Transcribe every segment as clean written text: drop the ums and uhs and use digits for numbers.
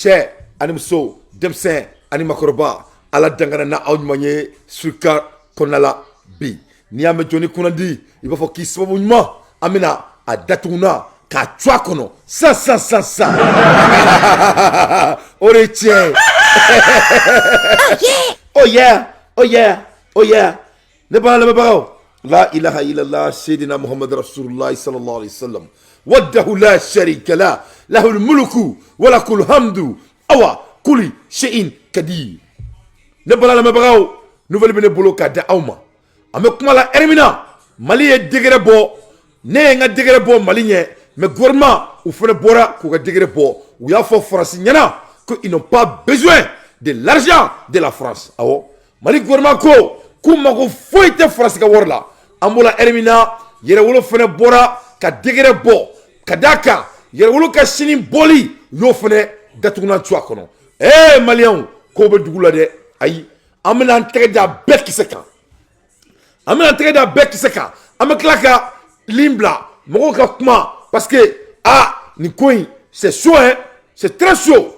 Cɛ ani muso, denmisɛn ani makɔrɔba, Ala dangana na aw ɲuman ye surika kɔnɔna la bi. N'i y'a mɛn jɔnni kunnandi, i b'a fɔ k'i sababu ɲuman. An bɛna a datugunna k'a cu a kɔnɔ san san san san, o de ye tiɲɛ ye. Oh yeah, oh yeah, oh yeah. Ne b'a lamɛnbagaw, la ilaha illallah, seydina Muhammad rasulullah sallallahu alaihi wasallam, wahdahu la sharika la, lahul mulku wa lakul hamdu awa kuli shay'in kadir. Ne bala lamɛnbagaw, nouvelle bɛ ne bolo k'a di aw ma. An bɛ kuma la ɛri min na, Mali ye décret bɔ. Ne ye n ka décret bɔ Mali ɲɛ, mais gouvernement u fana bɔra k'u ka décret bɔ. U y'a fɔ Faransi ɲɛna ko ils n'ont pas besoin de l'argent de la France. Awɔ, Mali gouvernement ko k'u mago foyi tɛ Faransi ka wari la. An b'o la ɛri min na, Yɛrɛwolo fana bɔra ka décret bɔ ka d'a kan Yɛrɛwolo ka sini bɔli, u y'o fana datugunan cu a kɔnɔ. Ee Maliyɛnw, kow bɛ dugu la dɛ. Ayi, an bɛna an tɛgɛ da bɛɛ kisɛ kan, an bɛna an tɛgɛ da bɛɛ kisɛ kan. An bɛ tila ka lin bila mɔgɔw ka kuma, parce que ah, nin ko in, c'est chaud hein, c'est très chaud.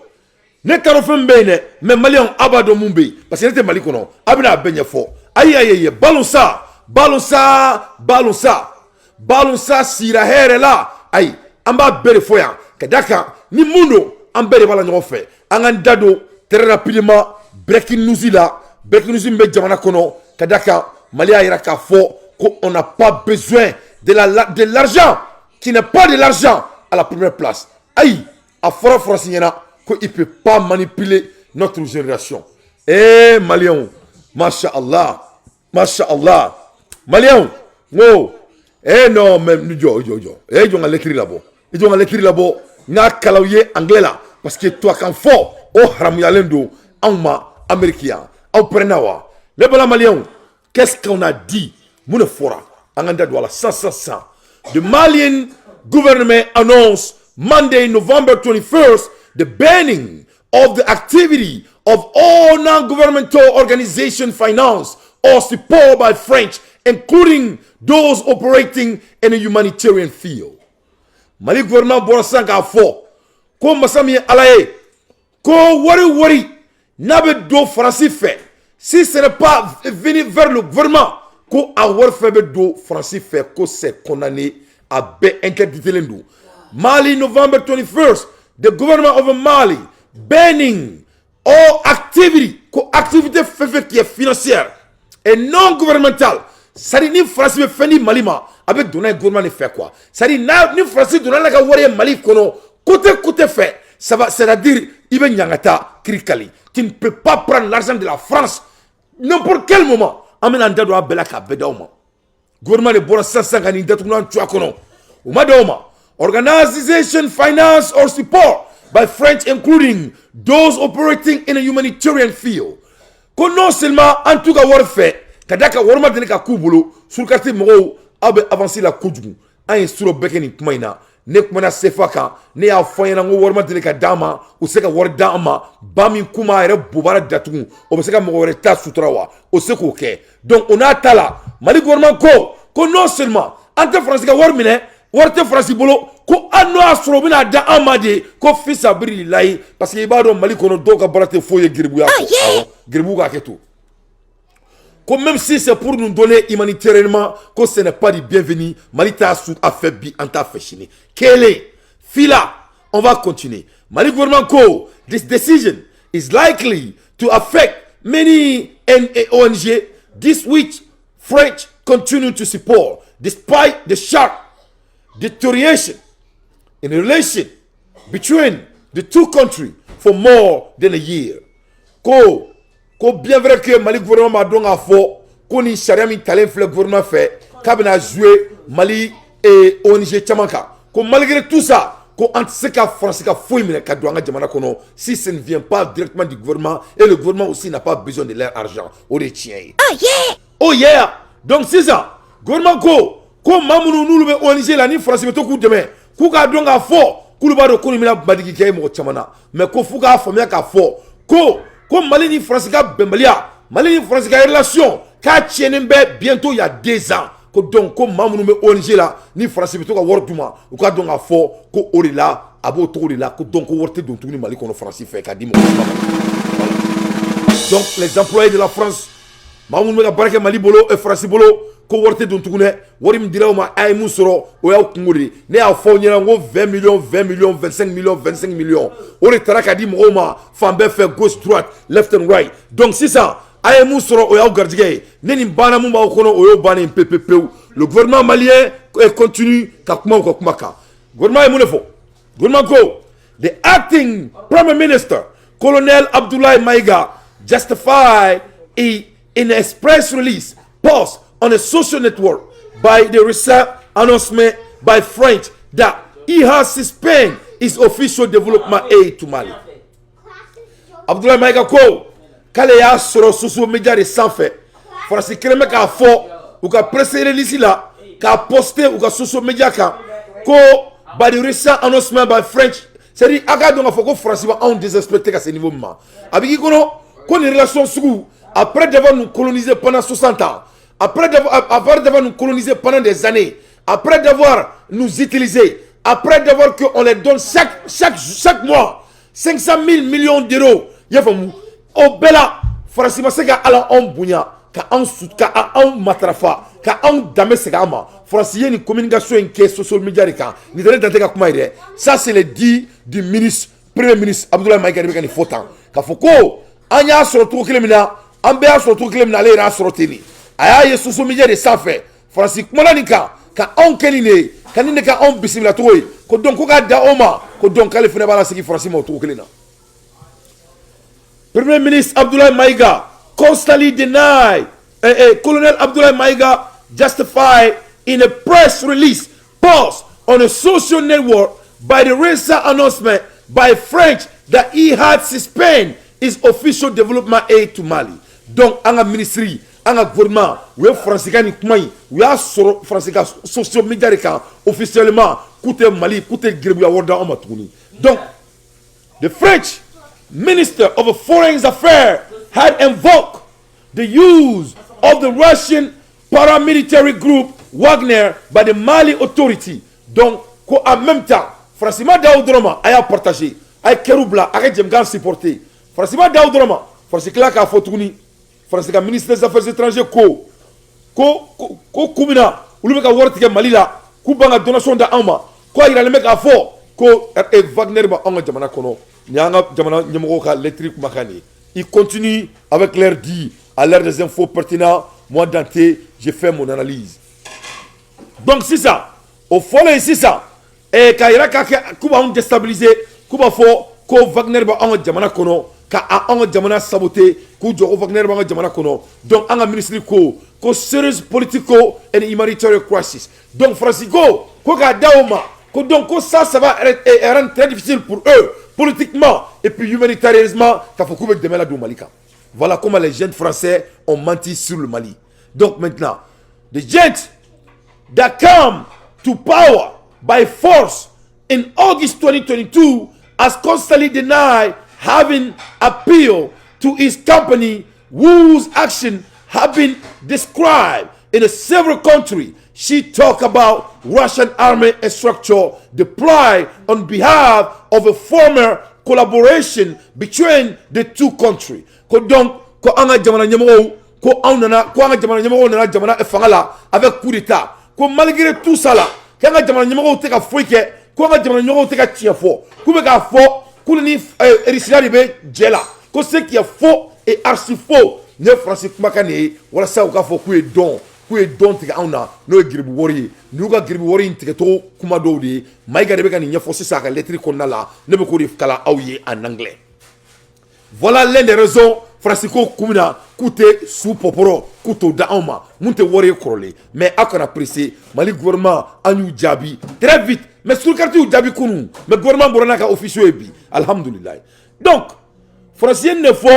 Ne t'a dɔn fɛn min bɛ yen dɛ, mais Maliyɛnw, aw b'a dɔn mun bɛ yen, parce que ne tɛ Mali kɔnɔ. Aw bɛna a bɛɛ ɲɛfɔ. Ayi ayi ayi, balon sa, balon sa, balon sa, balon sa sira hɛrɛ la. Ayi, an b'a bɛɛ de fɔ yan ka d'a kan ni mun don, an bɛɛ de b'a la ɲɔgɔn fɛ. An k'an da don très rapidement breaking news la, breaking news min bɛ jamana kɔnɔ, ka d'a kan Mali y'a yira k'a fɔ ko on n'a pas besoin de l'argent qui n'est pas de l'argent à la première place. Ayi, a fɔra Faransi ɲɛna ko il peut pas manipuler notre génération. Eh Maliyɛnw, masha Allah, masha Allah. Maliyɛnw, n ko eh non, mais jɔ jɔ jɔ, eh jɔ n ka lettre labɔ, i jɔ n ka lettre labɔ, n y'a kalan u ye anglais la, parce que tubabukan fɔ o haramuyalen don anw ma Amérique yan. Aw pɛrɛnna wa? Ne bala Maliyɛnw, qu'est-ce qu'on a dit? Mun de fɔra? An k'an da don a la san san san. The Malian government announced Monday, November 21st, the banning of the activity of all non-governmental organizations financed or supported by French, including those operating in a humanitarian field. Mali gouvernement bɔra sisan k'a fɔ ko masa min ye Ala ye, ko wari wari n'a bɛ don Faransi fɛ, si ce n'est pas venu vers le gouvernement, ko a wari fɛn bɛ don Faransi fɛ, ko c'est condamné, a bɛɛ interditelen don. Mali, November 21st, the government of Mali banning all activity, ko activité fɛn fɛn qui est financière et non gouvernementale, c'est à dire ni Faransi bɛ fɛn di Mali ma, a bɛ don n'a ye gouvernement de fɛ quoi. C'est à dire n'a ni Faransi donna n'a ka wari ye Mali kɔnɔ côté côté fɛ, ça va, c'est à dire i bɛ ɲangata kiri kali. Tu ne peux pas prendre l'argent de la France n'importe quel moment. An bɛna an da don a bɛɛ la k'a bɛɛ d'aw ma. Gouvernement de bɔra sisan sisan ka nin datugulan cu a kɔnɔ, u ma d'aw ma. Organization finance or support by French, including those operating in a humanitarian field. Ko non seulement an t'u ka wari fɛ, ka d'a kan wari ma deli ka k'u bolo. Surukati mɔgɔw, aw bɛ avancer la kojugu. An ye suro bɛɛ kɛ nin kuma in na. Ne kumana CFA kan, ne y'a fɔ an ɲɛna ko wari ma deli ka d'an ma, u se ka wari d'an ma. Ba min kuma yɛrɛ bobara datugu, o bɛ se ka mɔgɔ wɛrɛ ta sutura wa? O se k'o kɛ. Donc o n'a ta la, Mali gouvernement ko ko non seulement an tɛ Faransi ka wari minɛ, wari tɛ Faransi bolo, ko hali n'o y'a sɔrɔ u bɛna da an ma de, ko fisabililayi, parce que i b'a dɔn Mali kɔnɔ dɔw ka baara tɛ foyi ye geribuya kɔ. Awɔ, geribu k'a kɛ to ko même si c'est pour nous donner humanitairement, ko ce n'est pas du bienvenu. Mali t'a su a fɛ bi, an t'a fɛ sini. Kelen fila, on va continuer. Mali gouvernement ko this decision is likely to affect many ONG this which French continue to support despite the sharp deterioration in the relation between the two countries for more than a year. Ko bien vrai que Mali gouvernement b'a dɔn k'a fɔ ko ni sariya min talen filɛ gouvernement fɛ, k'a bɛna jouer Mali et ONG caman kan, ko malgré tout ça, ko an tɛ se ka Faransi ka foyi minɛ ka don an ka jamana kɔnɔ si ce ne vient pas directement du gouvernement, et le gouvernement aussi n'a pas besoin de leur argent. O de ye tiɲɛ ye. Oh yeah! Oh yeah! Donc sisan gouvernement ko ko maa minnu n'olu bɛ ONG la, ni Faransi bɛ to k'u dɛmɛ, k'u k'a dɔn k'a fɔ k'olu b'a dɔn ko nin bɛna badigi kɛ mɔgɔ caman na, mais ko f'u k'a faamuya k'a fɔ ko Mali ni Faransi ka bɛnbaliya, Mali ni Faransi ka relation k'a tiɲɛnen bɛ bientôt il y a 2 ans. Ko donc ko maa minnu bɛ ONG la, ni Faransi bɛ to ka wari d'u ma, u k'a dɔn k'a fɔ ko o de la A b'o cogo de la ko donc ko wari tɛ don tuguni Mali kɔnɔ Faransi fɛ k'a di mɔgɔ ma. Voilà. Donc les employés de la France, maa minnu bɛ ka baara kɛ Mali bolo, Faransi bolo, ko wari tɛ don tuguni dɛ. Wari min dira aw ma, a ye mun sɔrɔ, o y'aw kungo de ye. Ne y'a fɔ aw ɲɛna n ko 20 millions, 20 millions, 25 millions, 25 millions, o de taara ka di mɔgɔw ma fan bɛɛ fɛ, gauche, droite, left and right. Donc sisan a ye mun sɔrɔ, o y'aw garijɛgɛ ye. Ne nin banna, mun b'aw kɔnɔ, o y'o bannen pe pe pewu. Le gouvernement malien continue ka kuma u ka kuma kan. Gouvernement ye mun de fɔ? Gouvernement ko the acting prime minister, Colonel Abdoulaye Maïga, justified in a press release post on a social network by the recent announcement by French that he has suspended his official development aid to Mali. Abdoulaye Maïga ko k'ale y'a sɔrɔ social media de sanfɛ, Faransi kelen bɛ k'a fɔ u ka press release la k'a poster u ka social media kan ko by the recent announcement by French, c'est à dire a k'a dɔn k'a fɔ ko Faransi b'anw désrespecter ka se niveau min ma. A bɛ k'i kɔnɔ ko nin relation sugu, après d'avoir nous colonisé pendant 60 ans, après d'avoir nous colonisé pendant des années, après d'avoir nous utilisé, après d'avoir qu'on les donne chaque mois 500 000 millions d'euros, i y'a faamu, o bɛɛ la Faransi ma se ka ala anw bonya, ka anw su, ka anw matarafa, ka anw danbe segin an ma. Faransi ye nin communication in kɛ social media de kan. Nin tɛ ne Dante ka kuma ye dɛ, ça c'est le dit du ministre, premier ministre Abdoulaye Maïga de bɛ ka nin fɔ tan, k'a fɔ ko an y'a sɔrɔ cogo kelen min na, an bɛɛ y'a sɔrɔ cogo kelen min na, ale yɛrɛ y'a sɔrɔ ten de. A y'a ye social media de sanfɛ, Faransi kumana nin kan ka anw kɛ nin de ye, ka nin de ka anw bisimila cogo ye, ko donc ko k'a da o ma, ko donc k'ale fana b'a lasegin Faransi ma o cogo kelen na. Premier ministre Abdoulaye Maïga constantly denied, Colonel Abdoulaye Maïga justified in a press release post on a social network by the recent announcement by French that he had suspended his official development aid to Mali. Donc an ka ministre, an ka gouvernement, u ye Faransi ka nin kuma in, u y'a sɔrɔ Faransi ka social media de kan officiellement, k'u tɛ Mali, k'u tɛ geribuya wari d'anw ma tuguni. Donc the French Minister of Foreign Affairs had invoked the use of the Russian paramilitary group Wagner by the Mali authority. Donc, ko en même temps, Faransi ma da o dɔrɔn ma, a y'a partagé, a ye kɛriw bila, a ka jɛmukan supporter. Faransi ma da o dɔrɔn ma, Faransi tila k'a fɔ tuguni, Faransi ka ministre des Affaires étrangères ko kun min na olu bɛ ka wari tigɛ Mali la, k'u ban ka donation da anw ma, ko a yiralen bɛ k'a fɔ ko Wagner bɛ anw ka jamana kɔnɔ. Nin y'an ka jamana ɲɛmɔgɔw ka lettre kumakan de ye. Il continue avec l'air dit à l'heure des infos pertinents. Moi Dante, j'ai fait mon analyse. Donc sisan o fɔlen sisan, k'a yira k'a kɛ k'u b'anw déstabiliser, k'u b'a fɔ ko Wagner bɛ anw ka jamana kɔnɔ, ka anw ka jamana saboter, k'u jɔ ko Wagner b'an ka jamana kɔnɔ. Donc an ka ministre ko serious political and humanitarian crisis. Donc Faransi ko k'a da o ma, ko donc ko ça va rendre très difficile pour eux politiquement et puis humanitairement k'a fɔ k'u bɛ dɛmɛ ladon Mali kan. Voilà comment les jeunes Français ont menti sur le Mali. Donc maintenant, the junta that come to power by force in August 2022 has constantly denied having appealed to his company, whose action have been described in a several countries. She talked about Russian army structure deployed on behalf of a former collaboration between the two countries. Ko donc ko an ka jamana ɲɛmɔgɔw, ko anw nana, ko an ka jamana ɲɛmɔgɔw nana jamana fanga la avec coup d'état, ko malgré tout ça là, k'an ka jamana ɲɛmɔgɔw tɛ ka foyi kɛ, ko an ka jamana ɲɛmɔgɔw tɛ ka tiɲɛ fɔ, k'u bɛ k'a fɔ k'olu ni Russie de bɛ jɛ la, ko ce qui est faux et archi faux. Nin ye Faransi kumakan de ye walasa u k'a fɔ k'u ye dɔn tigɛ anw na, n'o ye giribu wari ye. Nin y'u ka giribu wari in tigɛcogo kuma dɔw de ye. Mayiga de bɛ ka nin ɲɛfɔ sisan a ka lettre kɔnɔna la. Ne bɛ k'o de kalan aw ye en anglais. Voilà l'un des raisons Faransi ko kun min na k'u tɛ su pɔpɔrɔ, k'u t'o da anw ma, mun tɛ wari ye kɔrɔlen. Mais aw kana pressé, Mali gouvernement, an y'u jaabi très vite, mais Stuttgart y'u jaabi kunun, mais gouvernement bɔra n'a ka officieux ye bi, alhamdulilayi. Donc Faransi ye nin de fɔ,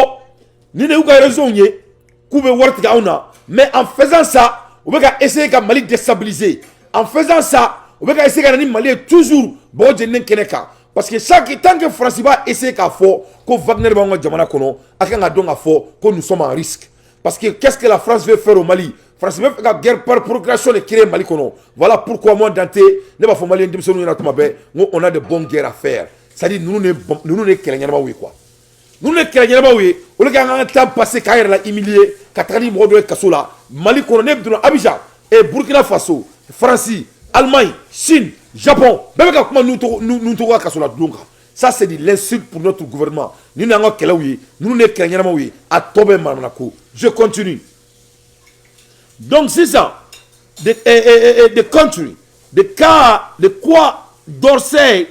nin de y'u ka raison ye k'u bɛ wari tigɛ anw na. Mais en faisant ça, u bɛ ka essayer ka Mali déstabiliser. En faisant ça, u bɛ ka essayer ka na ni Mali ye toujours bɔgɔ jeninen kɛnɛ kan, parce que chaque tant que Faransi b'a essayer k'a fɔ ko Wagner b'anw ka jamana kɔnɔ, a kan ka dɔn k'a fɔ ko nous sommes en risque. Parce que qu'est-ce que la France veut faire au Mali? Faransi bɛ fɛ ka guerre par procuration de créer Mali kɔnɔ. Voilà pourquoi moi, Dante, ne b'a fɔ malien denmisɛnninw ɲɛna tuma bɛɛ n ko on a de bonnes guerres à faire, c'est à dire ninnu de ye kɛlɛ ɲɛnamaw ye quoi. Ninnu de ye kɛlɛ ɲɛnamaw ye. Olu ka an ka temps passer k'an yɛrɛ la humilier, ka taga ni mɔgɔ dɔ ye kaso la Mali kɔnɔ. Ne donna Abidjan et Burkina Faso, Faransi, Allemagne, Chine, Japon, bɛɛ bɛ ka kuma ninnu tɔgɔ ka kaso la don kan. Ça, c'est de l'insulte pour notre gouvernement. Ninnu y'an ka kɛlɛw ye, ninnu de ye kɛlɛ ɲɛnamaw ye. A tɔ bɛɛ manamana ko. Je continue. Donc sisan, the country, the car, the Quai d'Orsay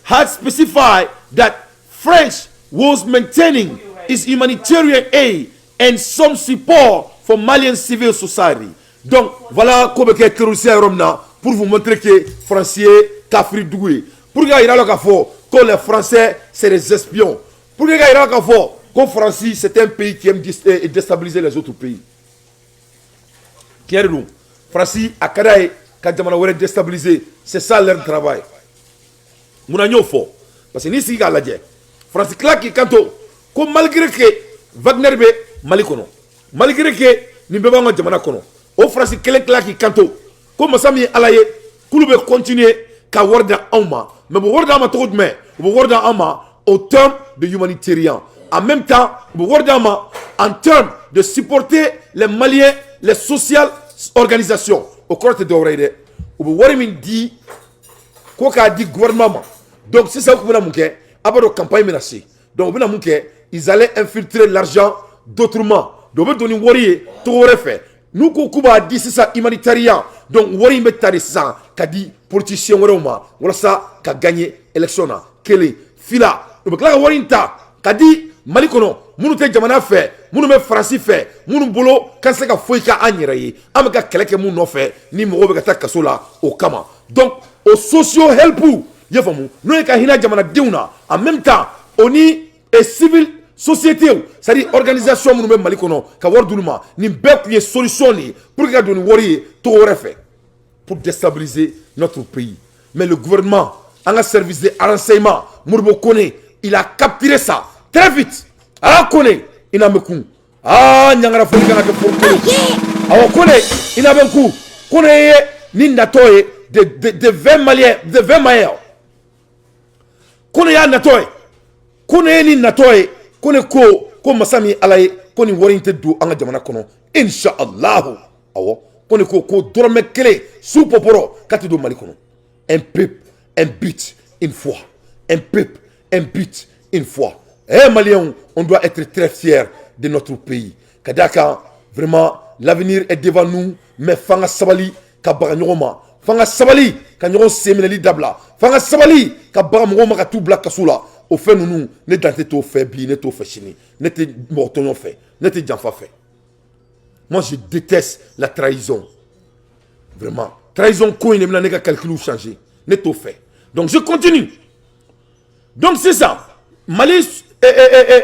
had specified that French was maintaining its humanitarian aid and some support for Malian civil society. Donc voilà ko bɛ kɛ terroriste yɔrɔ min na, pour vous montrer que Français ye kafiri dugu ye, pour que ka yira la k'a fɔ ko les Français, c'est des espions, pour que ka yira la k'a fɔ ko Faransi, c'est un pays qui aime déstabiliser les autres pays. Tiɲɛ de don, Faransi a ka d'a ye ka jamana wɛrɛ déstabiliser, c'est ça leur travail. Munna n y'o fɔ? Parce que n'i sigi k'a lajɛ, Faransi tila k'i kanto ko malgré que Wagner bɛ Mali kɔnɔ, malgré que nin bɛɛ b'an ka jamana kɔnɔ, o Faransi kelen tila k'i kanto ko masa min ye Ala ye, k'olu bɛ continuer ka wari di anw ma. Mais u bɛ wari d'an ma cogo jumɛn? U bɛ wari d'an ma au terme de humanitarian, en même temps u bɛ wari d'an ma en terme de supporter les Maliens, les social organisations. O kɔrɔ tɛ dɔwɛrɛ ye dɛ, u bɛ wari min di ko k'a di gouvernement ma. Donc sisan, u tun bɛna mun kɛ? A b'a dɔn campagne bɛna se, donc u bɛna mun kɛ? Ils allaient infiltrer l'argent d'autrement. Donc u bɛ don ni wari ye cogo wɛrɛ fɛ. N'u ko k'u b'a di sisan humanitarian, donc wari in bɛ ta de sisan ka di politicien wɛrɛw ma walasa ka gagner élection na. Kelen fila, u bɛ tila ka wari in ta ka di Mali kɔnɔ minnu tɛ jamana fɛ, minnu bɛ Faransi fɛ, minnu bolo kan se ka foyi kɛ an yɛrɛ ye, an bɛ ka kɛlɛ kɛ mun nɔfɛ ni mɔgɔw bɛ ka taa kaso la o kama. Donc o socio help, i y'a faamu, n'o ye ka hinɛ jamanadenw na, en même temps o ni civil société, c'est à dire organisation minnu bɛ Mali kɔnɔ, ka wari d'olu ma, nin bɛɛ tun ye solution de ye pour que ka don ni wari ye cogo wɛrɛ fɛ pour déstabiliser notre pays. Mais le gouvernement, an ka service de renseignement, Modibo Kone, il a capturé ça très vite. Ah Kone, i n'a bɛ kun. Ah, ɲangara foli kan ka kɛ fo Kone. Awɔ, Kone, i n'a bɛ kun. Kone ye ni natɔ ye de 20 Maliens, de 20 Maliens. Kone y'a natɔ ye. Kone ye ni natɔ ye. Kone ko ko masa min Ala ye, ko nin wari in tɛ don an ka jamana kɔnɔ, insha Allahu. Awɔ, Kone ko ko dɔrɔmɛ kelen su pɔpɔrɔ k'a tɛ don Mali kɔnɔ. Un peuple, un but, une foi. Un peuple, un but, une foi. Eh Maliens, on doit être très fiers de notre pays. Ka d'a kan, vraiment, l'avenir est devant nous, mais f'an ka sabali ka baga ɲɔgɔn ma. F'an ka sabali ka ɲɔgɔn sen minɛli dabila. F'an ka sabali ka baga mɔgɔw ma ka t'u bila kaso la. O fɛn ninnu, ne Dante t'o fɛ bi, ne t'o fɛ sini. Ne tɛ mɔgɔ tɔɲɔ fɛ, ne tɛ janfa fɛ. Moi, je déteste la trahison. Vraiment. Trahison ko in de bɛna ne ka calcul changer. Ne t'o fɛ. Donc je continue. Donc c'est ça. Mali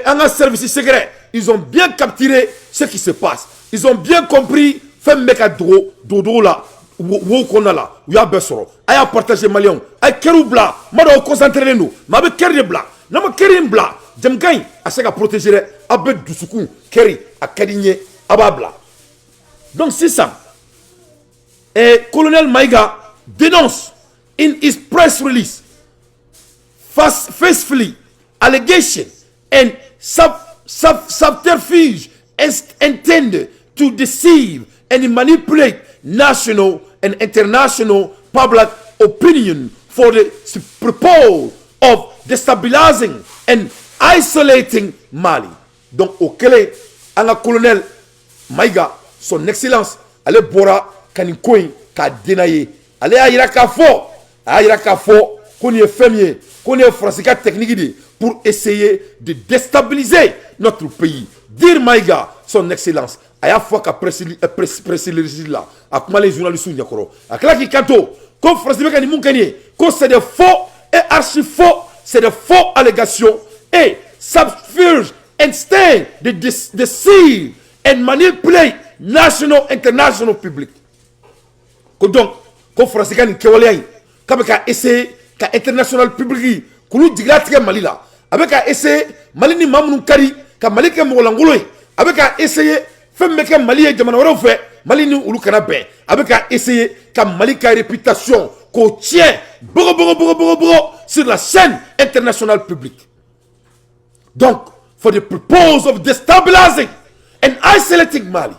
an ka service secret, ils ont bien capturé ce qui se passe. Ils ont bien compris fɛn min bɛ ka dogo dogo la wo kɔnɔna la. U y'a bɛɛ sɔrɔ. A y'a partager Maliyɛnw. A ye cœur bila. N b'a dɔn aw concentré len don. Mais a bɛ cœur de bila. N'a ma cœur in bila, jamukan in a se ka protéger dɛ. Aw bɛ dusukun cœur a ka di n ye, a b'a bila. Donc sisan, colonel Maïga dénonce in his press release faithfully allegation and subterfuge intended to deceive and manipulate national and international public opinion for the purpose of destabilizing and isolating Mali. Donc o kɛlen, an ka colonel Maïga, son excellence, ale bɔra ka nin ko in k'a dénayer. Ale y'a yira k'a fɔ, a y'a yira k'a fɔ ko nin ye fɛn min ye, ko nin ye Faransi ka technique de ye pour essayer de déstabiliser notre pays. Dire Maïga, son excellence, a y'a fɔ a ka presse la, a kumalen journaliste ɲɛkɔrɔ, a tila k'i kanto ko Faransi bɛ ka nin mun kɛ nin ye, ko c'est des faux et archi faux, c'est des faux allégations et subterfuge instead de deceive and manipulate national international public. Ko donc ko Faransi ka nin kɛwaleya in, k'a bɛ ka essayer ka international public k'olu jigilatigɛ Mali la, a bɛ ka essayer Mali ni maa minnu ka di ka Mali kɛ mɔgɔlankolon ye, a bɛ ka essayer Fɛn min bɛ kɛ Mali ye jamana wɛrɛw fɛ, Mali ni olu kana bɛn. A bɛ ka essayer ka Mali ka réputation k'o tiɲɛ bɔgɔ bɔgɔ bɔgɔ bɔgɔ bɔgɔ sur la scène internationale publique. Donc, for the purpose of destabilizing and isolating Mali,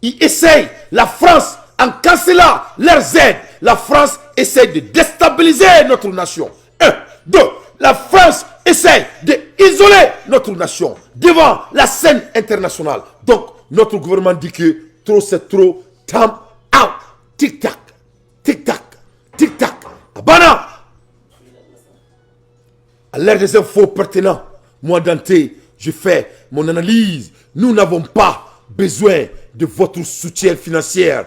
il essaye, la France, en cancellant leurs aides, la France essaie de déstabiliser notre nation. Un, deux, la France essaie d'isoler notre nation devant la scène internationale. Donc, notre gouvernement dit que trop, c'est trop, time out. Tic-tac, tic-tac, tic-tac. Abana. À l'ère des infos pertinents, moi, Dante, je fais mon analyse. Nous n'avons pas besoin de votre soutien financier.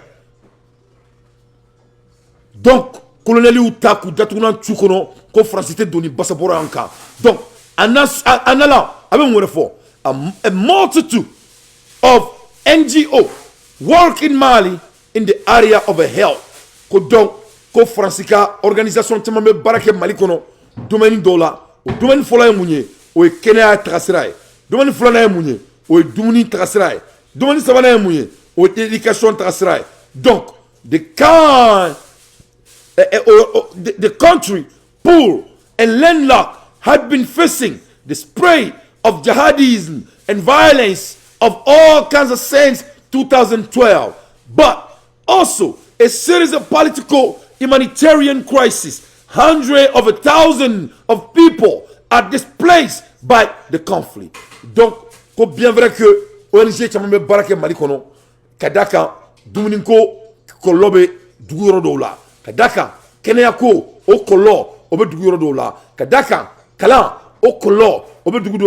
Donc, colonel y'u ta k'u datugunan tu kɔnɔ ko Faransi tɛ don ni basabɔrɔ an kan. Donc, en allant, a bɛ mun wɛrɛ fɔ? A multitude of NGO work in Mali in the area of health. Ko donc, ko Faransi ka organisation caman bɛ baara kɛ Mali kɔnɔ domaine dɔw la. O domaine fɔlɔ ye mun ye? O ye kɛnɛya tagasira ye. Domaine filanan ye mun ye? O ye dumuni tagasira ye. Domaine sabanan ye mun ye? O ye éducation tagasira ye. Donc, the country, poor and landlocked, had been facing the spread of jihadism and violence of all kinds of since 2012, but also a series of political humanitarian crises. Hundreds of a thousand of people are displaced by the conflict. Donc, ko bien vrai que ONG caman bɛ baara kɛ Mali kɔnɔ, ka d'a kan dumuniko kɔlɔlɔ bɛ dugu yɔrɔ dɔw la, ka d'a kan kɛnɛya ko o kɔlɔlɔ o bɛ dugu yɔrɔ dɔw la, ka d'a kan kalan o kɔlɔlɔ o bɛ dugu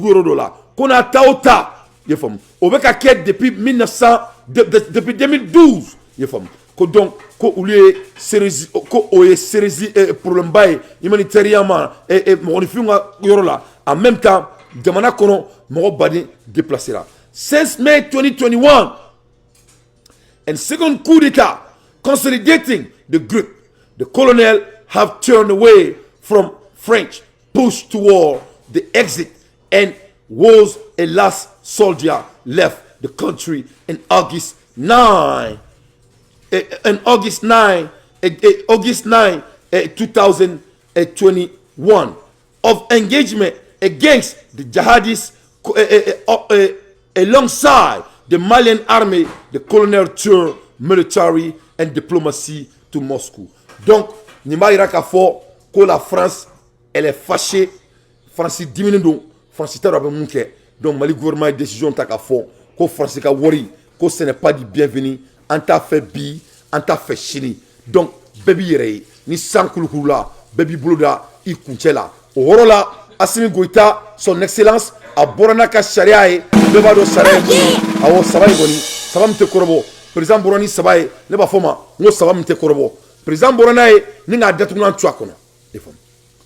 yɔrɔ dɔw la, ko n'a ta o ta, i ye faamu, o bɛ ka kɛ depuis 1900, depuis 2012, i ye faamu. Ko donc ko olu ye sérieux, ko o ye sérieux problème ba ye humanitairement mɔgɔninfinw ka yɔrɔ la. En même temps, jamana kɔnɔ mɔgɔ baden déplacé ra. Since May 2021 and second coup d'état consolidating the grip, the colonel have turned away from French push toward the exit and was a last soldier left the country in August 9, in August 9, August 9, 2021 of engagement against the jihadists alongside the Malian army, the colonel turned military and diplomacy to Moscow. Donc, nin b'a yira k'a fɔ ko la France, elle est fâchée. France diminen don, France t'a dɔn a bɛ mun kɛ. Donc, Mali gouvernement ye décision ta k'a fɔ ko France ka wari, ko ce n'est pas du bienvenu. An t'a fɛ bi, an t'a fɛ sini. Donc, bɛɛ b'i yɛrɛ ye. Ni san kulukuru la, bɛɛ b'i bolo da i kuncɛ la. O yɔrɔ la, Assimi Goïta, son excellence, a bɔra n'a ka sariya ye. Bɛɛ b'a dɔn sariya ye mun ye. Awɔ, saba in kɔni, saba min tɛ kɔrɔbɔ. Président bɔra ni saba ye, ne b'a fɔ ma n ko saba min tɛ kɔrɔbɔ. Président bɔra n'a ye ni k'a datugulan tu a kɔnɔ. I faamu,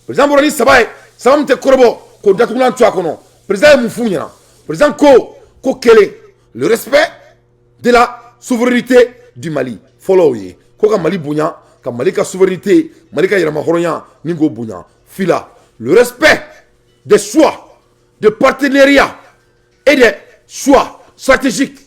président bɔra ni saba ye, saba min tɛ kɔrɔbɔ, k'o datugulan tu a kɔnɔ. Président ye mun f'u ɲɛna? Président ko ko kelen, le respect de la souveraineté du Mali. Fɔlɔ, o ye ko ka Mali bonya, ka Mali ka souveraineté, Mali ka yɛrɛmahɔrɔnya ni k'o bonya. Fila, le respect des choix de partenariat et des choix stratégiques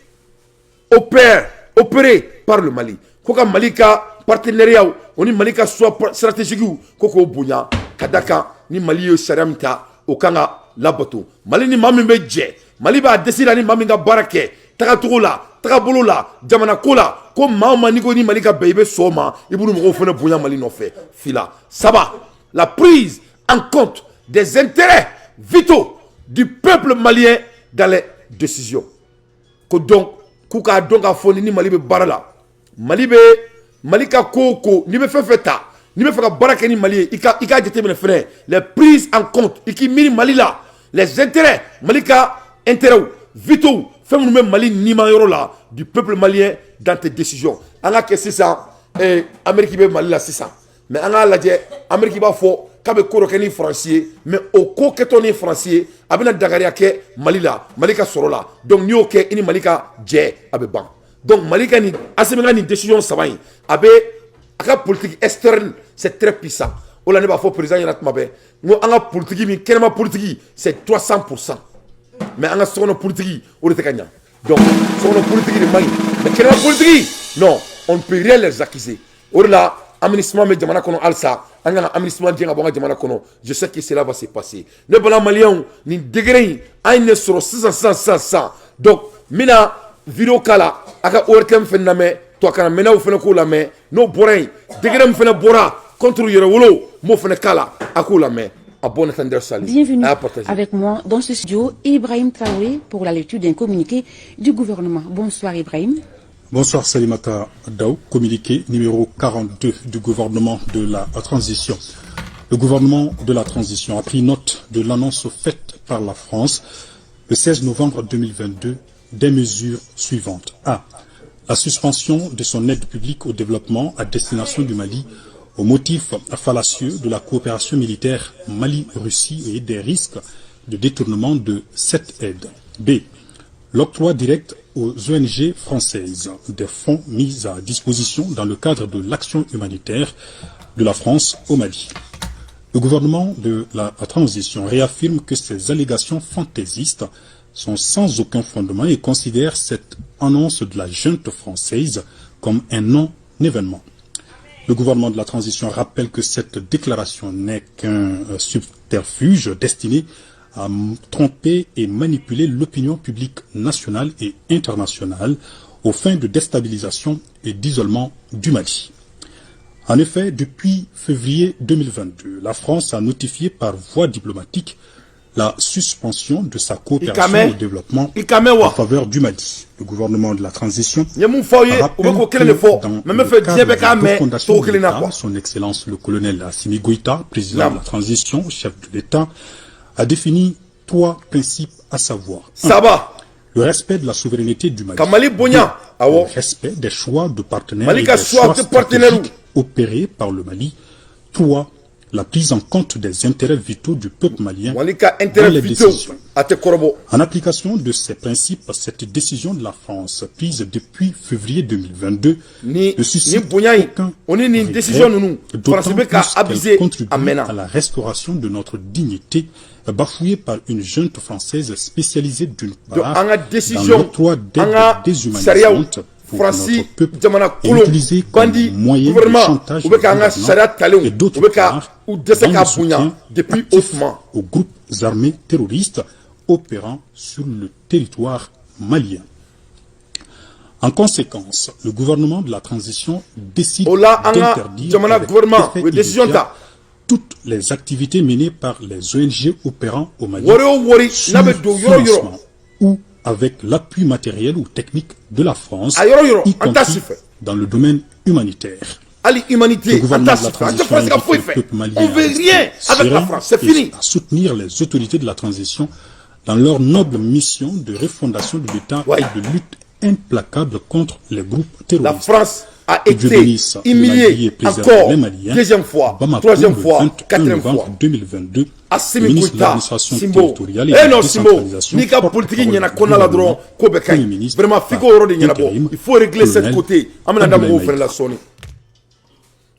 opérés par le Mali. Ko ka Mali ka partenariat o ni Mali ka choix stratégique, ko k'o bonya, ka da kan ni Mali ye sariya min ta, o kan ka labato. Mali ni maa min bɛ jɛ, Mali b'a dɛsɛ la ni maa min ka baara kɛ tagacogo la, tagabolo la, jamana ko la, ko maa o maa n'i ko ni Mali ka bɛn, i bɛ sɔn o ma, i b'olu mɔgɔw fana bonya Mali nɔfɛ. Fila, saba, la prise en compte des intérêts vitaux du peuple malien dans les décisions. Ko donc k'u k'a dɔn k'a fɔ ni Mali bɛ baara la, Mali bɛ Mali ka ko o ko, n'i bɛ fɛn fɛn ta, n'i bɛ fɛ ka baara kɛ ni Mali ye, i ka jateminɛ fɛnɛ les prises en compte, i k'i miiri Mali la, les intérêts, Mali ka intérêts vitaux, fɛn minnu bɛ Mali nima yɔrɔ la, du peuple malien dans tes décisions. An ka kɛ sisan, Amérique bɛ Mali la sisan, mais an k'a lajɛ, Amérique b'a fɔ k'a bɛ ko dɔ kɛ ni Faransi ye, mais o ko kɛtɔ ni Faransi ye, a bɛna dankariya kɛ Mali la, Mali ka sɔrɔ la. Donc n'i y'o kɛ, i ni Mali ka jɛ a bɛ ban. Donc Mali ka nin, Assimi ka nin décision saba in, a bɛ a ka politique externe, c'est très puissant. O la ne b'a fɔ président ɲɛna tuma bɛɛ, n ko an ka politique min kɛnɛma politique, c'est 300%, mais an ka sokɔnɔ politique, o de tɛ ka ɲa. Donc sokɔnɔ politique de man ɲi, mais kɛnɛma politique, non, on ne peut rien les accuser. O de la, aménagement bɛ jamana kɔnɔ halisa. An kana aménagement diɲɛ ka bɔ an ka jamana kɔnɔ. Je sais que cela va se passer. Ne bala Maliyɛnw, nin degré in, an ye ne sɔrɔ sisan sisan sisan sisan. Donc n bɛna vidéo k'a la, a ka ORTM fɛnɛ lamɛn, to a kana mɛnnaw fɛnɛ k'o lamɛn. N'o bɔra yen, degré min fɛnɛ bɔra contre Yɛrɛwolo, n b'o fɛnɛ k'a la, a k'o lamɛn. À bon entendeur, salut. Bienvenue avec moi dans ce studio, Ibrahim Traoré, pour la lecture d'un communiqué du gouvernement. Bonsoir Ibrahim. Bonsoir Salimata Daou, communiqué numéro 42 du gouvernement de la transition. Le gouvernement de la transition a pris note de l'annonce faite par la France le 16 novembre 2022 des mesures suivantes. A. La suspension de son aide publique au développement à destination du Mali au motif fallacieux de la coopération militaire Mali-Russie et des risques de détournement de cette aide. B. L'octroi direct aux ONG françaises des fonds mis à disposition dans le cadre de l'action humanitaire de la France au Mali. Le gouvernement de la transition réaffirme que ces allégations fantaisistes sont sans aucun fondement et considère cette annonce de la junte française comme un non-événement. Le gouvernement de la transition rappelle que cette déclaration n'est qu'un subterfuge destiné à tromper et manipuler l'opinion publique nationale et internationale aux fins de déstabilisation et d'isolement du Mali. En effet, depuis février 2022, la France a notifié par voie diplomatique la suspension de sa coopération au développement en faveur du Mali. Le gouvernement de la transition rappelle que dans le cadre de la refondation de l'État, son Excellence le colonel Assimi Goïta, président de la transition, chef de l'État, a défini trois principes, à savoir: Saba. Le respect de la souveraineté du Mali. Mali bonya. Le respect des choix de partenaires et des choix stratégiques opérés par le Mali. Trois, la prise en compte des intérêts vitaux du peuple malien dans les décisions. En application de ces principes, cette décision de la France, prise depuis février 2022, ne suscite aucun regret, d'autant plus qu'elle contribue à la restauration de notre dignité bafouée par une junte française spécialisée d'une part dans l'octroi d'aides déshumanisantes pour notre peuple et utilisée comme moyen de chantage et d'autre part dans le soutien actif aux groupes armés terroristes opérant sur le territoire malien. En conséquence, le gouvernement de la transition décide d'interdire avec effet immédiat toutes les activités menées par les ONG opérant au Mali sur financement ou avec l'appui matériel ou technique de la France, y compris dans le domaine humanitaire. Ali humanité, Le gouvernement de la transition invite le peuple malien on veut rien avec la France, c'est fini. À soutenir les autorités de la transition dans leur noble mission de refondation de l'État et de lutte implacable contre les groupes terroristes. La France a été humiliée encore, deuxième fois, Bamako, troisième fois, 21 quatrième novembre fois. 2022, Assimi le ministre de Goïta, l'administration Simbo. territoriale et Eh de non, la Simbo, décentralisation, n'i ka politique porte-parole ɲɛna du kɔnɔna la dɔrɔn, ko bɛɛ ka Premier ɲi. ministre Vraiment, f'i k'o yɔrɔ de ɲɛnabɔ. intérim, Il faut régler cette colonel côté. An bɛna da mɔgɔw Abdoulaye fɛnɛ la Maïga. sɔɔni.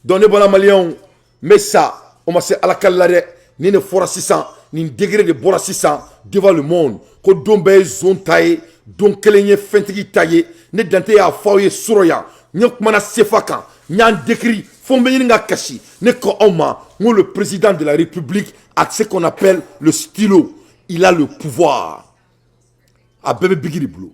Donc ne bɔra Maliyɛnw, n bɛ sa, o ma se Ala kali la dɛ. Nin de fɔra sisan, nin degré de bɔra sisan devant le monde. Ko don bɛɛ ye zon ta ye, don kelen ye fɛntigi ta ye. Ne Dante y'a fɔ aw ye surɔ yan. N ye kumana CFA kan, n y'an décrit fo n bɛ ɲini ka kasi. Ne ko aw ma, n ko le président de la République a ce qu'on appelle le stylo. Il a le pouvoir. A bɛɛ bɛ bigi de bolo.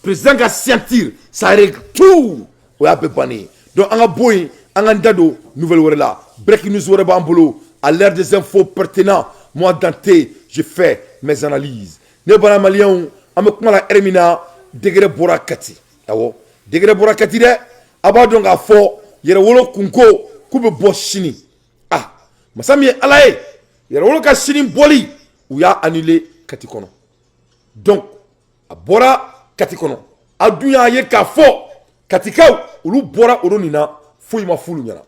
Président ka signature, ça règle tout. O y'a bɛɛ bannen ye. Donc an ka bɔ yen, an k'an da don nouvelle wɛrɛ la. Breaking news wɛrɛ b'an bolo. À l'ère des infos pertinents, moi Dante, je fais mes analyses. Ne bɔra Maliyɛnw, an bɛ kuma la heure min na, degré bɔra Kati. Awɔ, degré bɔra Kati dɛ. A b'a dɔn k'a fɔ Yɛrɛwolo kunko k'u bɛ bɔ sini. Ah, masa min ye Ala ye, Yɛrɛwolo ka sini bɔli, u y'a annulé Kati kɔnɔ. Donc a bɔra Kati kɔnɔ, a dun y'a ye k'a fɔ Katikaw olu bɔra olu nin na, foyi ma f'olu ɲɛna.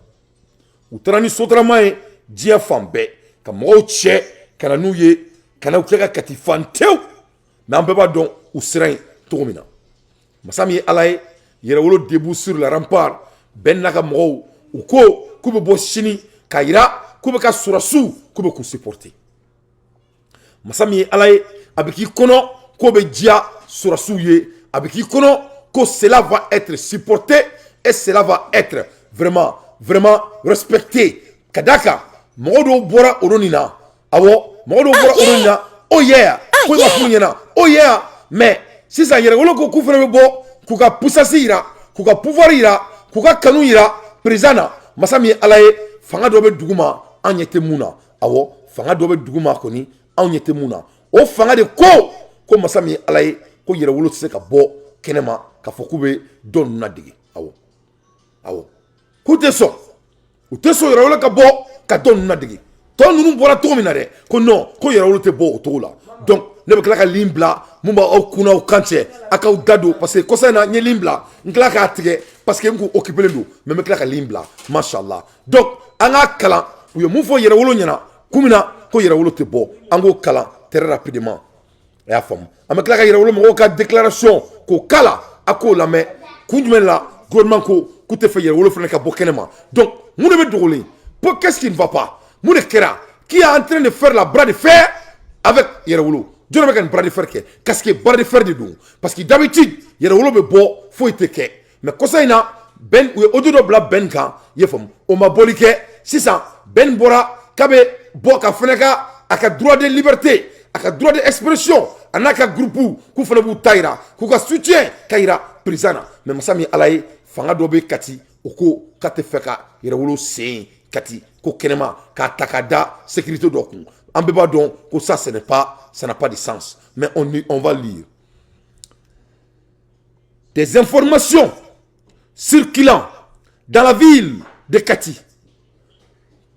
U taara ni sotarama ye diɲɛ fan bɛɛ ka mɔgɔw cɛ ka na n'u ye ka na u kɛ ka Kati fan tewu. Mais an bɛɛ b'a dɔn u sera yen cogo min na. Masa min ye Ala ye, Yɛrɛwolo debout sur la rempart bɛn n'a ka mɔgɔw, u ko k'u bɛ bɔ sini k'a yira k'u bɛ ka sɔrɔsiw k'u bɛ k'u supporter. Masa min ye Ala ye, a bɛ k'i kɔnɔ k'o bɛ diya sɔrɔsiw ye. A bɛ k'i kɔnɔ ko cela va être supporté et cela va être vraiment vraiment respecté. Ka d'a kan, mɔgɔ dɔw bɔra o nin na. Awɔ, mɔgɔ dɔw bɔra o nin na. Oh yeah, ko ma f'u ɲɛna. Oh yeah, mais sisan Yɛrɛwolo ko k'u fana bɛ bɔ k'u ka puissance yira, k'u ka pouvoir yira, k'u ka kanu yira président na. Masa min ye Ala ye, fanga dɔ bɛ dugu ma, an ɲɛ tɛ mun na. Awɔ, fanga dɔ bɛ dugu ma kɔni, anw ɲɛ tɛ mun na. O fanga de ko ko masa min ye Ala ye, ko Yɛrɛwolo tɛ se ka bɔ kɛnɛma k'a fɔ k'u bɛ dɔ ninnu ladege. Awɔ, awɔ, k'u tɛ sɔn, u tɛ sɔn Yɛrɛwolo ka bɔ ka dɔ ninnu ladege. Tɔ ninnu bɔra cogo min na dɛ, ko non, ko Yɛrɛwolo tɛ bɔ o cogo la. Donc ne bɛ tila ka lien bila mun b'aw kun n'aw kan cɛ, a k'aw da don, parce que kɔsa in na, n ye lien bila, n tila k'a tigɛ parce que n kun occupé don, mais n bɛ tila ka lien bila, mashallah. Donc an k'a kalan, u ye mun fɔ Yɛrɛwolo ɲɛna kun min na ko Yɛrɛwolo tɛ bɔ, an k'o kalan très rapidement. A y'a faamu? An bɛ tila ka Yɛrɛwolo mɔgɔw ka déclaration k'o kala, a k'o lamɛn. Kun jumɛn la gouvernement ko k'u tɛ fɛ Yɛrɛwolo fana ka bɔ kɛnɛma? Donc mun de bɛ dogolen? Pour qu'est-ce qui ne va pas? Mun de kɛra? Qui est en train de faire la bras de fer avec Yɛrɛwolo? Jɔn bɛ ka nin bras de fer kɛ? Parce que bras de fer de don, parce que d'habitude Yɛrɛwolo bɛ bɔ, foyi tɛ kɛ. Mais kɔsa in na, bɛn u ye audio dɔ bila bɛn kan, i ye faamu, o ma bɔli kɛ. Sisan bɛn bɔra k'a bɛ bɔ ka fɛnɛ ka a ka droit de liberté, a ka droit d'expression, a n'a ka groupe, k'u fana b'u ta yira, k'u ka soutien ka yira président na. Mais masa min Ala ye, fanga dɔ bɛ Kati, o ko k'a tɛ fɛ ka Yɛrɛwolo sen Kati ko kɛnɛma k'a ta k'a da sécurité dɔ kun. An bɛɛ b'a dɔn ko ça, ce n'est pas, ça n'a pas de sens. Mais on va lire des informations circulant dans la ville de Kati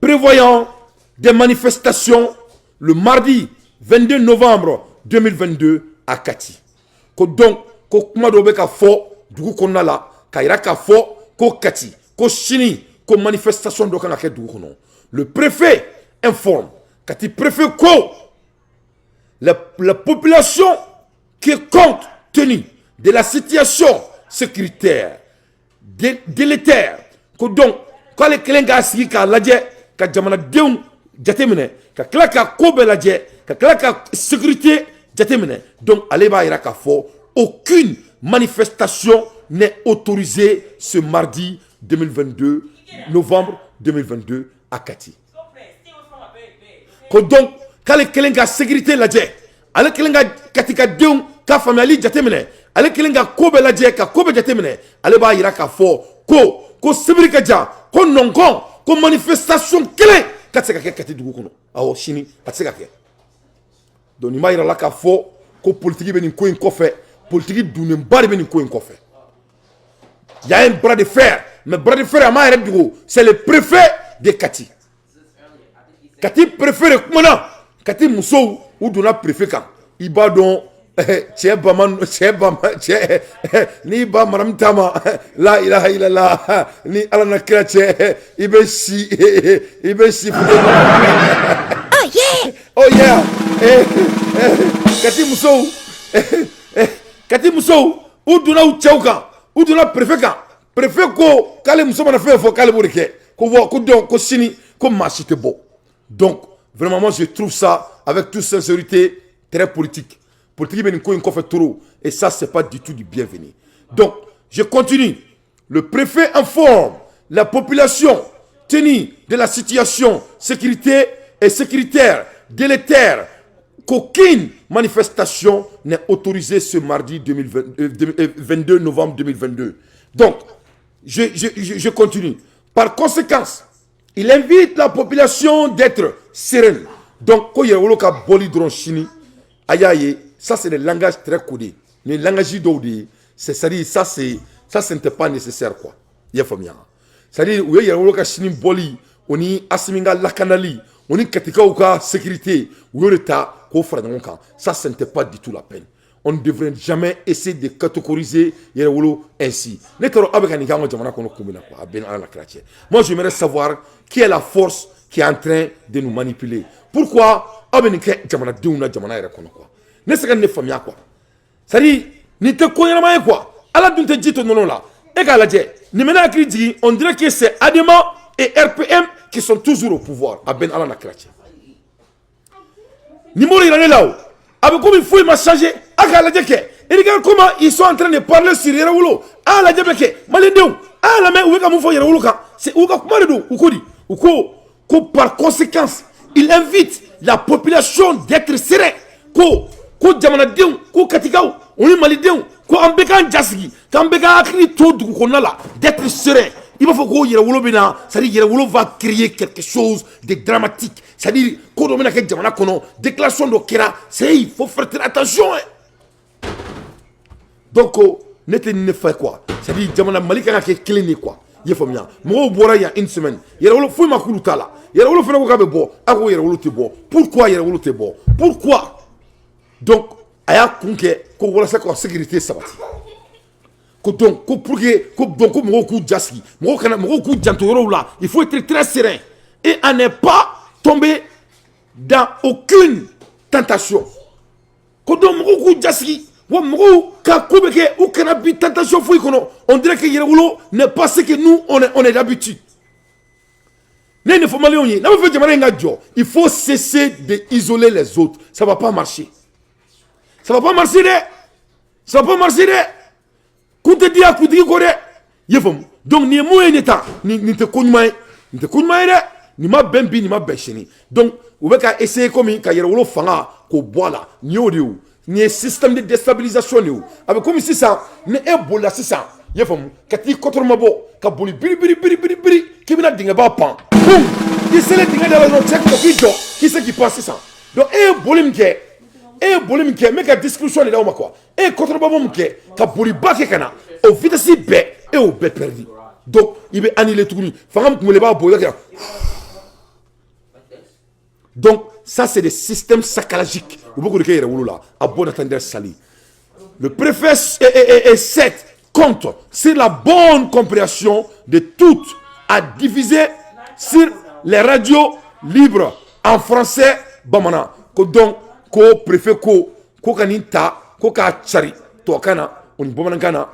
prévoyant des manifestations le mardi 22 novembre 2022 à Kati. Ko donc ko kuma dɔ bɛ ka fɔ dugu kɔnɔna la k'a yira k'a fɔ ko Kati, ko sini, ko manifestation dɔ kan ka kɛ dugu kɔnɔ. Le préfet informe, Kati préfet ko la population qui, compte tenu de la situation sécuritaire délétère, ko donc k'ale kelen k'a sigi k'a lajɛ, ka jamanadenw jateminɛ, ka tila ka ko bɛɛ lajɛ, ka tila ka sécurité jateminɛ, donc ale b'a yira k'a fɔ aucune manifestation n'est autorisée ce mardi 2022 novembre 2022 à Kati. Ko donc k'ale kelen ka sécurité lajɛ, ale kelen ka Kati ka denw ka faamuyali jateminɛ, ale kelen ka ko bɛɛ lajɛ, ka ko bɛɛ jateminɛ, ale b'a yira k'a fɔ ko sibiri ka jan, ko nɔnkɔn, ko manifestation kelen ka tɛ se ka kɛ Kati dugu kɔnɔ. Awɔ, sini a tɛ se ka kɛ. Donc nin b'a yira la k'a fɔ ko politique bɛ nin ko in kɔfɛ, politique dunnenba de bɛ nin ko in kɔfɛ. Il y a un bras de fer, mais bras de fer a m'a yɛrɛ dogo, c'est le préfet de Kati. Kati préfet de kumana. Kati musow, u donna préfet kan. I b'a dɔn, cɛ bama, cɛ bama, cɛ n'i ba maramu taama, la ilaha illallah, ni Ala na kira cɛ, i bɛ si, i bɛ si. Oh yeah! Oh yeah! Kati musow, Kati musow, u donna u cɛw kan, u donna préfet kan. Préfet ko k'ale muso mana fɛn fɔ, k'ale b'o de kɛ. Ko wa ko donc ko sini ko maa si tɛ bɔ. Donc vraiment, moi je trouve ça, avec toute sincérité, très politique. Politique bɛ nin ko in kɔfɛ trop, et ça, c'est pas du tout du bienvenu. Donc je continue. Le préfet informe la population, tenue de la situation sécurité et sécuritaire délétère, qu'aucune manifestation n'est autorisée ce mardi 2020, 22 novembre 2022. Donc, je continue. Par conséquence, il invite la population d'être sereine. Donc, ko Yɛrɛwolo ka bɔli dɔrɔn sini, a y'a ye, ça c'est des langages très codés. Ni langage dɔw de ye, c'est-à-dire ça ce n'était pas nécessaire quoi. I y'a faamuya? C'est-à-dire u ye Yɛrɛwolo ka sini bɔli, o ni Asimi ka lakanali, o ni Katikaw ka sécurité, u y'o de ta k'o fara ɲɔgɔn kan. Ça, ce n'était pas du tout la peine. On ne devrait jamais essayer de catégoriser Yɛrɛwolo ainsi. Ne t'a dɔn aw bɛ ka nin kɛ an ka jamana kɔnɔ kun min na quoi. A bɛ ni Ala la kira cɛ. Moi, j'aimerais savoir qui est la force qui est en train de nous manipuler. Pourquoi aw bɛ nin kɛ jamanadenw na jamana yɛrɛ kɔnɔ quoi? Ne se ka nin de faamuya quoi. C'est à dire nin tɛ ko ɲɛnama ye quoi. Ala dun tɛ ji to nɔnɔ la. E k'a lajɛ, nin bɛ ne hakili jigin, on dirait que c'est ADEMA et RPM qui sont toujours au pouvoir. A bɛ ni Ala na kira cɛ. Nin b'o de yira ne la o. A bɛ komi foyi ma changer. A k'a lajɛ kɛ. Et regarde comment ils sont en train de parler sur Yɛrɛwolo. A lajɛ bɛ kɛ Malidenw, a lamɛn u bɛ ka mun fɔ Yɛrɛwolo kan. C'est u ka kuma de don. U ko di? U ko ko par conséquence, il invite la population d'être serein, ko ko jamanadenw, ko Katikaw o ni Malidenw, ko an bɛɛ k'an jasigi, k'an bɛɛ k'an hakili to dugu kɔnɔna la, d'être serein. I b'a fɔ ko Yɛrɛwolo bɛ na, c'est à dire Yɛrɛwolo va créer quelque chose de dramatique, c'est à dire ko dɔ bɛna kɛ jamana kɔnɔ. Déclaration dɔ kɛra, c'est il faut faire très attention, hein. Donc ne tɛ nin ne fɛ quoi, c'est à dire jamana Mali kan ka kɛ kelen de quoi. I ye faamuya? Mɔgɔw bɔra yan une semaine, Yɛrɛwolo foyi ma k'olu ta la. Yɛrɛwolo fana ko k'a bɛ bɔ, a ko Yɛrɛwolo tɛ bɔ. Pourquoi Yɛrɛwolo tɛ bɔ? Pourquoi? Donc a y'a kun kɛ ko walasa ka sécurité sabati, ko donc ko pour que ko donc ko mɔgɔw k'u jasigi, mɔgɔw kana, mɔgɔw k'u janto yɔrɔw la. Il faut être très serein et à ne pas tomber dans aucune tentation. Ko donc mɔgɔw k'u jasigi wa mɔgɔw ka ko bɛ kɛ, u kana bi tentation foyi kɔnɔ. On dirait que Yɛrɛwolo n'est pas ce que nous on est d'habitude. Ne ye nin fɔ Maliyɛnw ye, n'a bɛ fɛ jamana in ka jɔ, il faut cesser de isoler les autres. Ça va pas marcher, ça va pas marcher dɛ, ça va pas marcher dɛ. Kun tɛ di a kuntigi kɔ dɛ, i ye faamu? Donc nin ye mun ye? Nin ta nin, nin tɛ ko ɲuman ye, nin tɛ ko ɲuman ye dɛ. Nin ma bɛn bi, nin ma bɛn sini. Donc u bɛ ka essayer komi ka Yɛrɛwolo fanga k'o bɔ a la. Nin y'o de ye o, nin ye système de déstabilisation de ye o. A bɛ komi sisan ni e bolila sisan, i ye faamu, ka t'i kɔtɔrɔma bɔ ka boli biri biri biri biri biri k'i bɛna dingɛba pan, bum, i selen dingɛ da la dɔrɔn, cɛ k'i jɔ k'i se k'i pan sisan. Donc e ye boli min kɛ, e ye boli min kɛ, n bɛ ka description de d'aw ma quoi. E ye kɔtɔrɔbabɔ min kɛ ka boliba kɛ ka na, o vitesse bɛɛ, e y'o bɛɛ perdu. Donc i bɛ annuler tuguni, fanga min tun bɛ i b'a bɔ, i bɛ kɛ. Donc ça, c'est des systèmes psychologiques. U bɛ k'o de kɛ Yɛrɛwolo la. À bon entendeur, salut. Le préfet est 7 compte sur la bonne compréhension de toutes à diffuser sur les radios libres en français bamanan. Ko donc ko préfet ko ko ka nin ta ko k'a cari tubabukan na o ni bamanankan na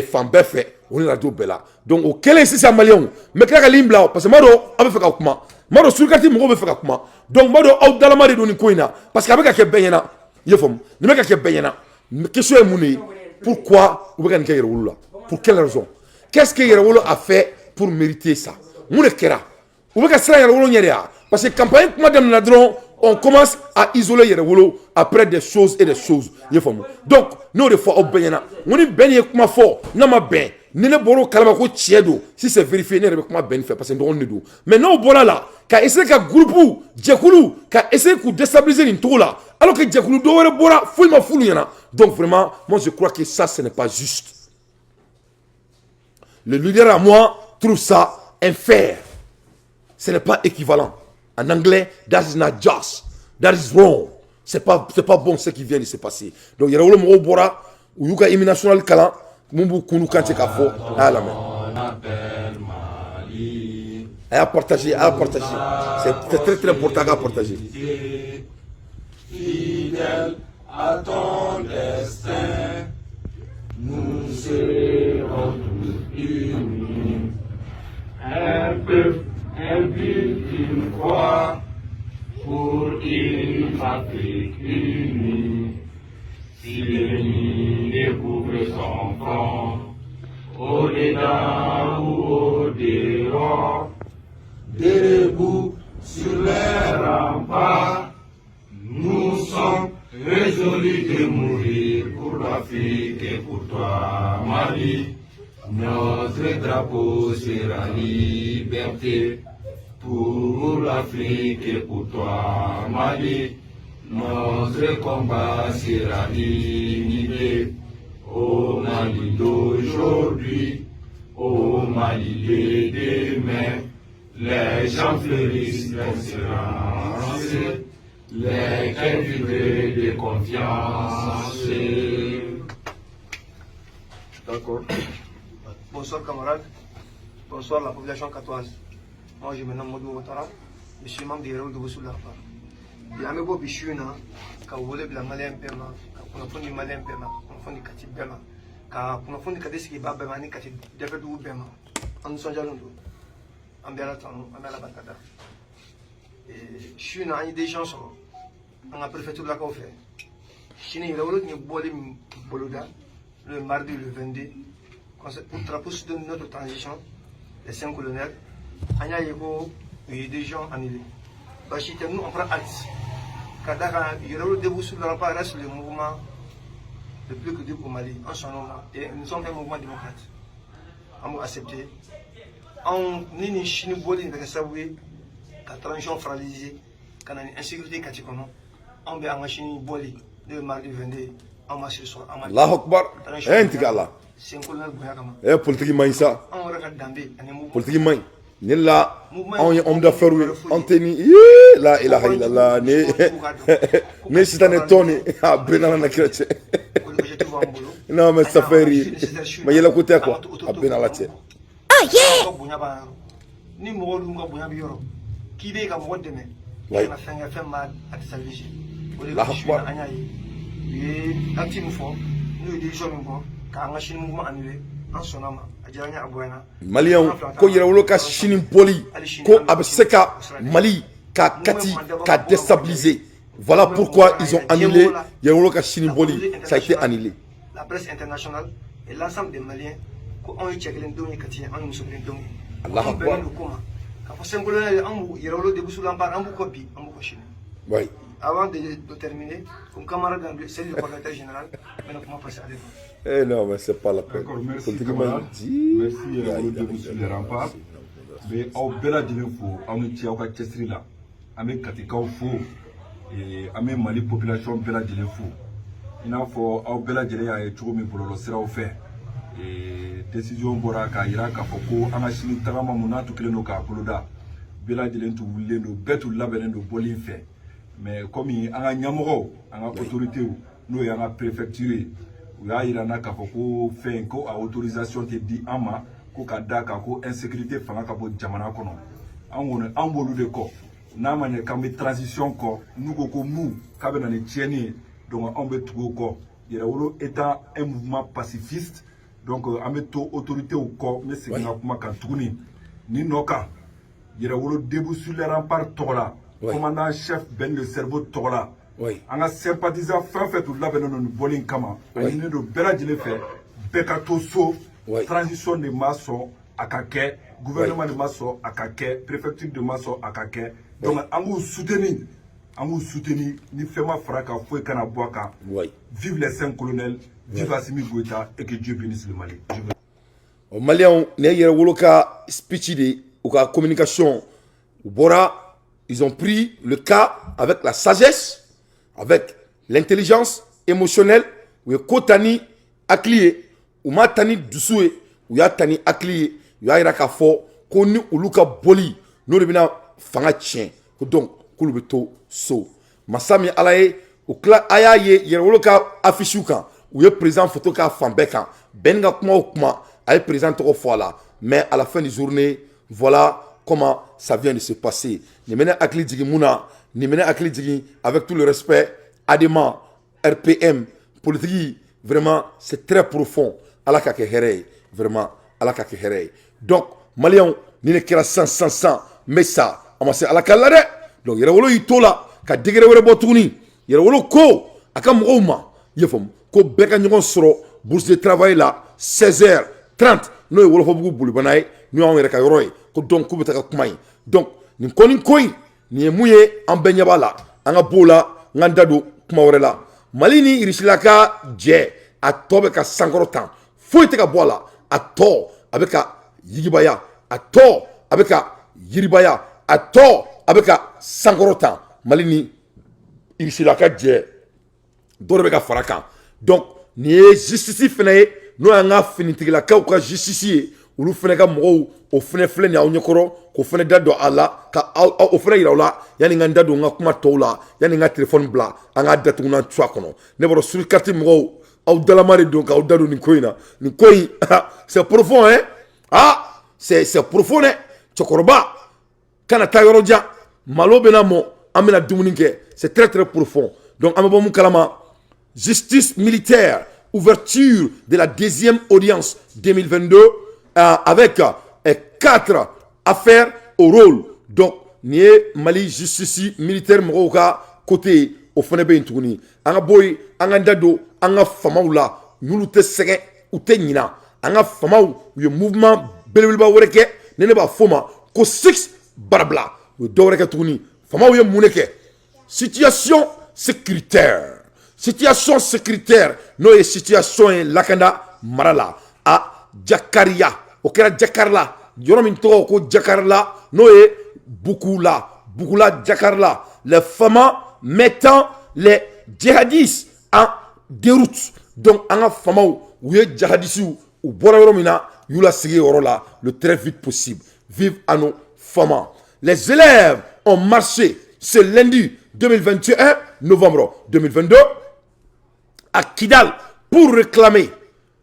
fan bɛɛ fɛ, o ni radio bɛɛ la. Donc o kɛlen sisan, Maliyɛnw, n bɛ tila ka ligne bila parce que n b'a dɔn aw bɛ fɛ ka kuma, n b'a dɔn surukati mɔgɔw bɛ fɛ ka kuma. Donc n b'a dɔn aw dalama de don nin ko in na, parce que a bɛ ka kɛ bɛɛ ɲɛna. I ye faamu? Nin bɛ ka kɛ bɛɛ ɲɛna. Question ye mun de ye? Pourquoi u bɛ ka nin kɛ Yɛrɛwolo la? Pour quelle raison? Qu'est-ce que Yɛrɛwolo a fait pour mériter ça? Mun de kɛra? U bɛ ka siran Yɛrɛwolo ɲɛ de wa? Parce que campagne kuma daminɛna dɔrɔn, on commence à isoler Yɛrɛwolo après des choses et des choses. I ye faamu? Donc n'o de fɔ aw bɛɛ ɲɛna, n ko ni bɛn ye kuma fɔ n'a ma bɛn ni ne bɔra o kalama ko tiɲɛ don, si c'est vérifié, ne yɛrɛ bɛ kuma bɛn fɛ parce que n dɔgɔnin de don. Mais n'o bɔra la ka essayer ka groupe jɛkulu ka essayer k'u déstabiliser nin cogo la, alors que jɛkulu dɔ wɛrɛ bɔra, foyi ma f'olu ɲɛna, donc vraiment, moi, je crois que ça, ce n'est pas juste. Le leader à moi trouve ça unfair, ce n'est pas équivalent. En anglais, that is not just, that is wrong. C'est pas bon ce qui vient de se passer. Donc Yɛrɛwolo mɔgɔw bɔra, u y'u ka hymne national kalan, mun b'u kun kan cɛ k'a fɔ. A y'a lamɛn, a y'a partager, a y'a partager, c'est très très important k'a partager. Fidèle à ton destin, nous serons tous unis. Un peuple, un but, une croix, pour une Afrique unie. Si l'ennemi découvre son front, au-dedans ou au dehors, debout sur les remparts, nous sommes résolus de mourir pour l'Afrique et pour toi, Mali. Notre drapeau sera liberté pour l'Afrique et pour toi, Mali. Notre combat sera l'unité. Au Mali d'aujourd'hui, au Mali de demain, les champs fleurissent d'espérance, les cœurs vibrent de confiance. D'accord. Bonsoir camarades, bonsoir la population katoise. Moi, je me nomme Modou Ouattara, je suis membre du Yɛrɛwolo Debout sur la. Bi an bɛ bɔ bi su in na ka wele bila Maliyɛn bɛɛ ma, ka kunnafoni di Maliyɛn bɛɛ ma, ka kunnafoni di Kati bɛɛ ma, ka kunnafoni di Kati sigibaa bɛɛ ma ani Kati dɛfɛdugu bɛɛ ma. An nisɔndiyalen don, an bɛ Ala tanu, an bɛ Ala barika da. Su in na, an ye décision sɔrɔ an ka préfecture lakaw fɛ. Sini Yɛrɛwolo tun ye bɔli min boloda le mardi le 22 pour poursuivre notre transition, les cinq colonels, an y'a ye ko u ye décision annulée. Basi tɛ, nous, on prend acte ka d'a kan Yɛrɛwolo debout sur le rempart reste le mouvement le plus crédible au Mali en son nom et nous sommes un mouvement démocrate. An b'o accepter. Anw ni nin sini bɔli in bɛ kɛ sababu ye ka transition fragiliser, ka na ni insécurité Kati kɔnɔ, anw bɛ an ka sini bɔli, n'o ye mardi 22, an ma siri sɔrɔ an ma. Allahu akbar, eh, n tigi Ala. Cinq colonels bonya kama. Eh, politique man ɲi sa. Anw yɛrɛ ka danbe ani mouvement. Politique man ɲi. Nin la anw ye homme d'affaires ye, anw tɛ ni. Ii, la ilaha illallah, ni ni sitanɛ tɔn ni a bɛɛ nana na kira cɛ. Objectif b'an bolo. Non, mais ça fait rire, mais yɛlɛ ko tɛ quoi, a bɛɛ n'Ala cɛ. Ka bonya b'an yɔrɔ ni mɔgɔ dun ka bonya bɛ yɔrɔ k'i bɛ ka mɔgɔ dɛmɛ i kana fɛn kɛ fɛn b'a a déstabiliser. O de Allahu su in na akbar. An y'a ye u ye acte min fɔ, n'u ye décision min bɔ k'an ka sini mouvement annulé, an sɔnna ma, a diyara n ye, a bonyana. Maliyɛnw ko Yɛrɛwolo ka sini bɔli ko a bɛ se ka Mali ka Kati ka déstabiliser. Voilà pourquoi ils ont annulé Yɛrɛwolo ka sini bɔli. Ça a été annulé. La presse internationale et l'ensemble des Maliens ko anw ye cɛ kelen denw ye Kati, anw ye muso kelen denw ye. Allahu Anw akbar. bɛnnen don ko ma k'a fɔ cinq colonels, an b'u Yɛrɛwolo debout sur le rempart, an b'u kɔ bi, an b'u kɔ sini. Avant de terminer, comme camarade, c'est le coordinateur général, maintenant comment passer à l'école. Eh non, mais c'est pas la peine. D'accord, merci Politique camarade. man ɲi. Merci Yɛrɛwolo debout sur les remparts. N bɛ aw bɛɛ lajɛlen fo, aw ni ce aw ka cɛsiri la. An bɛ Katikaw fo, an bɛ Mali population bɛɛ lajɛlen fo. I n'a fɔ aw bɛɛ lajɛlen y'a ye cogo min bɔlɔlɔsiraw fɛ, décision bɔra k'a jira k'a fɔ ko an ka sini tagama mun n'a tun kɛlen don k'a boloda, bɛɛ lajɛlen tun wulilen don, bɛɛ tun labɛnnen don bɔli in fɛ. Mais komi an ka ɲɛmɔgɔw, an ka autorités, n'o ye an ka préfecture ye, u y'a yira n na k'a fɔ ko fɛn ko a autorisation tɛ di an ma, ko ka da kan ko insécurité fanga ka bon jamana kɔnɔ. An kɔni, an b'olu de kɔ. N'a ma ɲɛ k'an bɛ transition kɔ, n'u ko ko mun k'a bɛ na ni tiɲɛni ye, donc anw bɛ tugu o kɔ. Yɛrɛwolo étant un mouvement pacifiste, donc an bɛ to autorités kɔ. N bɛ segin n ka kuma kan tuguni nin nɔ kan: Yɛrɛwolo debout sur les remparts tɔgɔ la, commandant chef Ben le Cerveau tɔgɔ la, an ka sympathisant fɛn fɛn tun labɛnnen don nin bɔli in kama, a ɲininen don bɛɛ lajɛlen fɛ, bɛɛ ka to so. Transition de ma sɔn a ka kɛ, gouvernement de ma sɔn a ka kɛ, préfecture de ma sɔn a ka kɛ. Donc an k'u soutenir, an k'u soutenir. Ni fɛn ma fara kan, foyi kana bɔ a kan. Vive les cinq colonels, vive Assimi Goïta et que Dieu bénisse le Mali. Je vous O Maliyɛnw, nin ye Yɛrɛwolo ka speech de ye, u ka communication. U bɔra, ils ont pris le cas avec la sagesse, avec l'intelligence émotionnelle. U ye ko ta ni hakili ye, u ma ta ni dusu ye, u y'a ta ni hakili ye. U y'a yira k'a fɔ ko ni olu ka bɔli n'o de bɛna fanga tiɲɛ, ko donc k'olu bɛ to so. Masa min Ala ye u tila, a y'a ye Yɛrɛwolo ka affiche kan, u ye président photo k'a fan bɛɛ kan. Bɛn ka kuma o kuma, a ye président tɔgɔ fɔ a la. Mais à la fin du journée, voilà comment ça vient de se passer. Nin bɛ ne hakili jigin mun na? Nin bɛ ne hakili jigin, avec tout le respect, ADEMA, RPM, politique, vraiment, c'est très profond. Ala ka kɛ hɛrɛ ye, vraiment, Ala ka kɛ hɛrɛ ye. Donc Maliyɛnw, ni ne kɛra san san san n bɛ sa, a ma se Ala ka la dɛ. Donc Yɛrɛwolo y'i to la ka degré wɛrɛ bɔ tuguni. Yɛrɛwolo ko a ka mɔgɔw ma, i y'a faamu, ko bɛɛ ka ɲɔgɔn sɔrɔ bourse de travail la 16h30, n'o ye Wolofabugu bolibana ye, n'o y'anw yɛrɛ ka yɔrɔ ye, ko donc k'u bɛ taga kuma ye. Donc nin kɔni ko in, nin ye mun ye? An bɛɛ ɲɛ b'a la. An ka b'o la, n ka n da don kuma wɛrɛ la. Mali ni Irisila ka jɛ, a tɔ bɛ ka sankɔrɔ tan, foyi tɛ ka bɔ a la. A tɔ a bɛ ka yigibaya, a tɔ a bɛ ka yiribaya, a tɔ a bɛ ka sankɔrɔ tan. Mali ni Irisila ka jɛ, dɔ de bɛ ka fara kan. Donc nin ye justice fana ye, n'o y'an ka finitigilakaw ka justice ye, olu fana ka mɔgɔw, o fana filɛ nin ye aw ɲɛkɔrɔ, k'o fana da don a la, ka aw o fana yira aw la. Yanni n ka n da don n ka kuma tɔw la, yanni n ka telefɔni bila, an k'a datugu n'an tu a kɔnɔ. Ne b'a dɔn sur carte mɔgɔw, aw dalama de don k'aw da don nin ko in na. Nin ko in, c'est profond hein. Ah, c'est profond dɛ. Cɛkɔrɔba kana taa yɔrɔ jan, malo bɛna mɔ, an bɛna dumuni kɛ. C'est très très profond. Donc an bɛ bɔ mun kalama? Justice militaire, ouverture de la deuxième audience 2022 avec quatre affaires au rôle. Donc nin ye Mali justice militaire mɔgɔw ka côté ye. O fana bɛ yen tuguni. An ka bɔ yen, an ka da don an ka famaw la. N'olu tɛ sɛgɛn, u tɛ ɲina. An ka famaw, u ye mouvement belebeleba wɛrɛ kɛ, ni ne b'a fɔ o ma ko six barabila. U ye dɔ wɛrɛ kɛ tuguni. Famaw ye mun de kɛ? Situation sécuritaire, situation sécuritaire, n'o ye situation ye lakanda mara la a Jakariya. O kɛra Jakarila, yɔrɔ min tɔgɔ ko Jakarila, n'o ye Bukula, Bukula Jakarila. Les FAMa mettant les djihadistes en déroute. Donc an ka famaw, u ye jihadisiw, u bɔra yɔrɔ min na, u y'u lasegin yɔrɔ la le très vite possible. Vive à nos FAMa. Les élèves ont marché ce lundi 2021 novembre 2022 à Kidal pour réclamer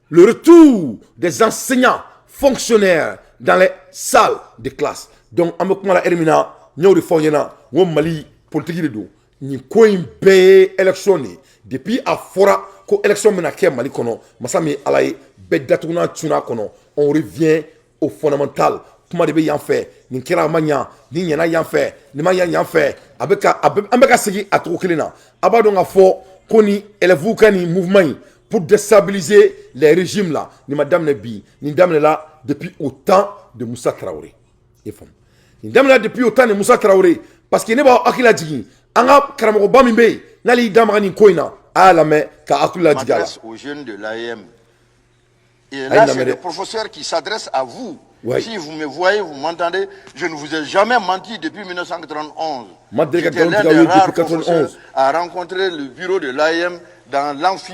le retour des enseignants fonctionnaires dans les salles de classe. Donc an bɛ kuma la heure min na, n y'o de fɔ aw ɲɛna, n ko Mali politique de don. Nin ko in bɛɛ ye élection de ye. Depuis a fɔra ko élection bɛna kɛ Mali kɔnɔ, masa min ye Ala ye, bɛɛ datugunan cunna kɔnɔ. On revient au fondamental. Kuma de bɛ yan fɛ, nin kɛra, a ma ɲa, nin ɲɛna yan fɛ, nin ma ɲa yan fɛ, a bɛ ka a bɛ an bɛ ka segin a cogo kelen na. A b'a dɔn k'a fɔ ko ni élèves ka nin mouvement in pour déstabiliser les régimes là, nin ma daminɛ bi. Nin daminɛla depuis au temps de Moussa Traoré. I faamu, nin daminɛla depuis au temps de Moussa Traoré, parce que ne b'aw hakili lajigin, an ka karamɔgɔba min bɛ yen, n'ale y'i da maga nin ko in na, a y'a lamɛn ka hakili lajigin a la. M'adresse aux jeunes de l'AEEM. Et là, c'est le professeur qui s'adresse à vous. Oui. Si vous me voyez, vous m'entendez, je ne vous ai jamais menti depuis 1991. J'étais l'un des rares professeurs à rencontrer le bureau de l'AEEM dans l'amphi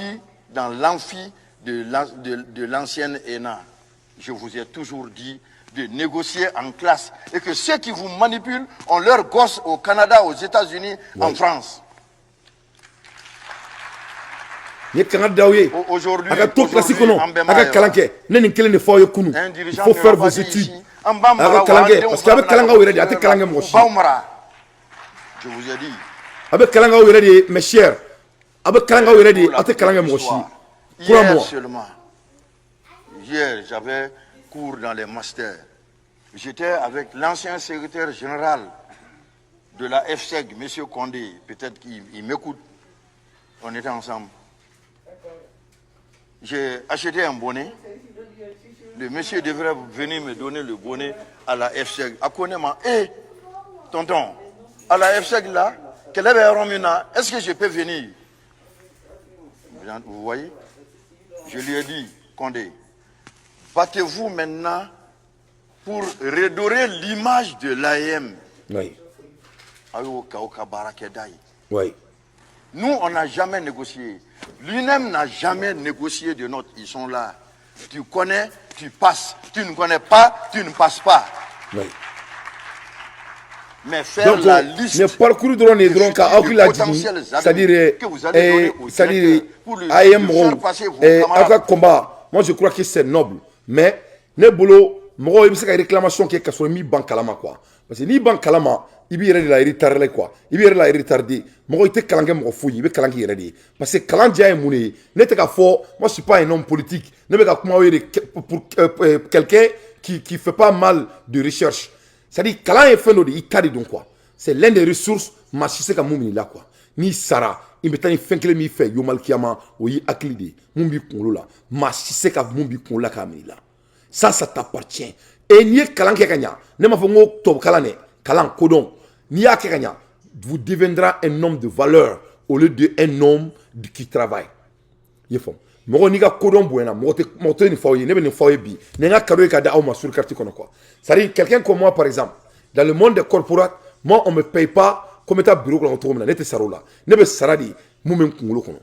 de l'ancienne ENA. Je vous ai toujours dit de négocier en classe et que ceux qui vous manipulent ont leurs gosses au Canada, aux États-Unis, en France. N ye kanga d'aw ye, Aujourd'hui, a ka to kilasi kɔnɔ, a ka kalan kɛ. Ne nin kelen de fɔ aw ye kunun: il faut faire vos études, a ka kalan kɛ, parce que a bɛ kalan k'aw yɛrɛ de ye, a tɛ kalan kɛ mɔgɔ si. Je vous ai dit. A bɛ kalan k'aw yɛrɛ de ye, mes chers, a bɛ kalan k'aw yɛrɛ de ye, a tɛ kalan kɛ mɔgɔ si. Crois-moi. Seulement, hier, j'avais cours dans les masters. J'étais avec l'ancien secrétaire général de la FSEG, M. Condé. Peut-être qu'il m'écoute. On était ensemble. J'ai acheté un bonnet. Le monsieur devrait venir me donner le bonnet à la FSEG. À Konema, hé, tonton, à la FSEG là, quel est le? Est-ce que je peux venir? Vous voyez? Je lui ai dit, Condé, battez-vous maintenant pour redorer l'image de l'AEEM. Nous, on n'a jamais négocié. L'UNEM n'a jamais négocié de notes. Ils sont là. Tu connais, tu passes. Tu ne connais pas, tu ne passes pas. Mais faire Donc, la liste ne parcours dɔrɔn de dɔrɔn ka aw hakili lajigin, c'est-à-dire c'est-à-dire AEEM mɔgɔw, aw ka combat, moi je crois que c'est noble, mais ne bolo, mɔgɔw, i bɛ se ka réclamation kɛ ka sɔrɔ i m'i ban kalama quoi, parce que n'i ban kalama, i b'i yɛrɛ de la retardé quoi, i b'i yɛrɛ la retardé. Mɔgɔ, i tɛ kalan kɛ mɔgɔ foyi, i bɛ kalan k'i yɛrɛ de ye, parce que kalan diya ye mun de ye? Ne tɛ ka fɔ, moi je suis pas un homme politique, ne bɛ ka kuma aw ye de pour quelqu'un qui fait pas mal de recherche. C'est-à-dire kalan ye fɛn dɔ de, i ta de don quoi, c'est l'un des ressources, maa si se ka mun minɛ i la quoi. N'i sara, i bɛ taa ni fɛn kelen min fɛ yomalikiyama, o y'i hakili de ye. Mun b'i kunkolo la, maa si se ka mun b'i kunkolo la k'a minɛ i la. Ça, ça t'appartient. Et n'i ye kalan kɛ ka ɲa, ne m'a fɔ n ko tubabu kalan dɛ, kalan kodɔn, n'i y'a kɛ ka ɲa, vous deviendra un homme de valeur au lieu de un homme qui travaille. I ye faamu? Mɔgɔ n'i ka kodɔn bonyana, mɔgɔ tɛ nin fɔ aw ye, ne bɛ nin fɔ aw ye bi, nin n ka cadeau ye ka di aw ma sur carte kɔnɔ quoi. C'est-à-dire quelqu'un comme moi, par exemple, dans le monde des corporates, moi on me paye pas comme n bɛ taa bureau kɔnɔ cogo min na, ne tɛ sara o la. Ne bɛ sara de mun bɛ n kunkolo kɔnɔ.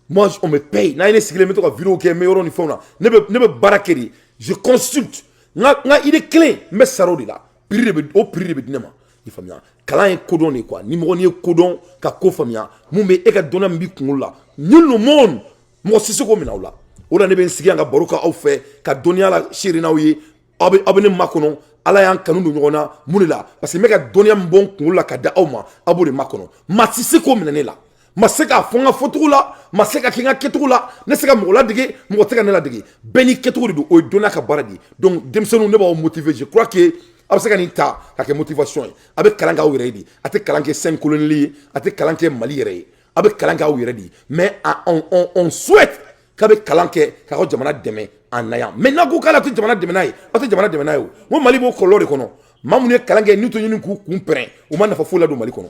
Moi on me paye, n'a ye ne sigilen, n bɛ to ka vidéo kɛ, n bɛ yɔrɔ ni fɛnw na, ne bɛ baara kɛ de, je consulte, n ka idée kelen, n bɛ sara o de la, prix de bɛ o prix de bɛ di ne ma. I faamuya? Kalan ye kodɔn de quoi. Ni mɔgɔ n'i ye kodɔn ka ko faamuya, mun bɛ e ka dɔnniya min b'i kunkolo la, nul au monde, mɔgɔ si se k'o minɛ aw la. O la ne bɛ n sigi yan ka baro kɛ aw fɛ, ka dɔnniya la seere n'aw ye. Aw bɛ ne makɔnɔ. Ala y'an kanu don ɲɔgɔn na mun de la? Parce que n bɛ ka dɔnniya min bɔ n kunkolo la ka di aw ma, aw b'o de makɔnɔ. Maa si se k'o minɛ ne la, ma se k'a fɔ n ka fɔcogo la, ma se ka kɛ n ka kɛcogo la. Ne se ka mɔgɔ ladege, mɔgɔ tɛ ka ne ladege. Bɛɛ n'i kɛcogo de don. O ye dɔnniya ka baara de ye. Donc denmisɛnninw, ne b'aw motiver. Je crois que A bɛ se ka nin ta ka kɛ motivation ye. A bɛ kalan kɛ aw yɛrɛ ye de. A tɛ kalan kɛ cinq colonels ye, a tɛ kalan kɛ Mali yɛrɛ ye, a bɛ kalan kɛ aw yɛrɛ de ye. Mais on souhaite k'a bɛ kalan kɛ k'aw ka jamana dɛmɛ en ayant. Mais n'a ko k'ale tɛ jamana dɛmɛ n'a ye, aw tɛ jamana dɛmɛ n'a ye. O n ko Mali b'o kɔlɔlɔ de kɔnɔ. Maa minnu ye kalan kɛ n'u tɛ ɲini k'u kun pɛrɛn, u ma nafa foyi la don Mali kɔnɔ.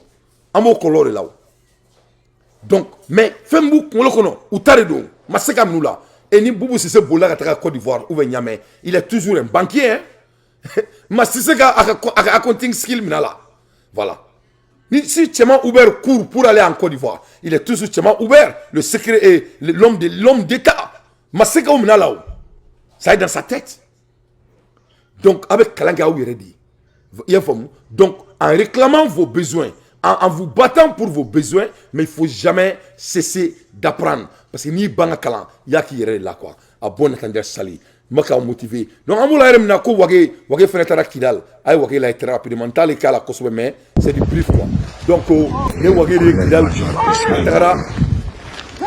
An b'o kɔlɔlɔ de la o. Donc, mais fɛn min b'u kunkolo kɔnɔ, u ta de don, ma se ka minɛ u la. Et ni Boubou Cissé bolila ka taga Côte d'Ivoire ou bien Niamey, il est toujours un banquier, hein. Ma Cissé ka a ka accounting skill minɛ a la. Voilà. Ni si Tchema Hubert court pour aller en Côte d'Ivoire, il est toujours Tchema Hubert, le secret et l'homme d'État. Ma se ka o minɛ a la o. Ça est dans sa tête. Donc, avec kalan kɛ aw yɛrɛ de ye. I y'a faamu? Donc, en réclamant vos besoins, en vous battant pour vos besoins, mais il faut jamais cesser d'apprendre. Parce que n'i ban ka kalan, i y'a k'i yɛrɛ de la quoi. À bon entendeur, salut. Ma k'aw motiver. Donc, an b'o la yɛrɛ min na ko Wage, Wage fɛnɛ taara Kidal. A ye Wage lajɛ très rapidement. N t'ale k'a la kosɛbɛ, mais c'est du brief quoi. Donc, ne Wage de ye Kidal, a tagara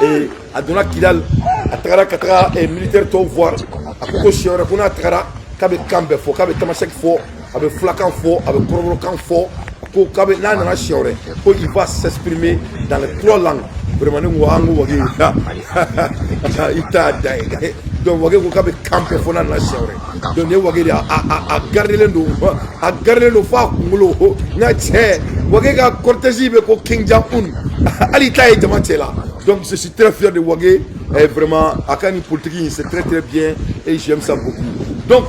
et a donna Kidal, a tagara ka taga militaire tɔw voir. A ko ko siɲɛ wɛrɛ ko n'a tagara k'a bɛ kan bɛɛ fɔ, k'a bɛ tamasɛki fɔ, a bɛ fulakan fɔ, a bɛ kɔrɔbɔrɔkan fɔ, ko k'a bɛ n'a nana siɲɛ wɛrɛ ko il va s'exprimer dans les trois langues. Vraiment, ne ko an ko Wage i t'a da ye. Donc Wage ko k'a bɛ kan bɛɛ fɔ n'a nana siɲɛ wɛrɛ. Donc nin ye Wage de, a gardelen don, a gardelen don f'a kunkolo. N ka cɛ, Wage ka cortège bɛ ko Kim Jong Un, hali i t'a ye jama cɛ la. Donc je suis très fier de Wage et vraiment a ka nin politique in, c'est très très bien et j'aime ça beaucoup. Donc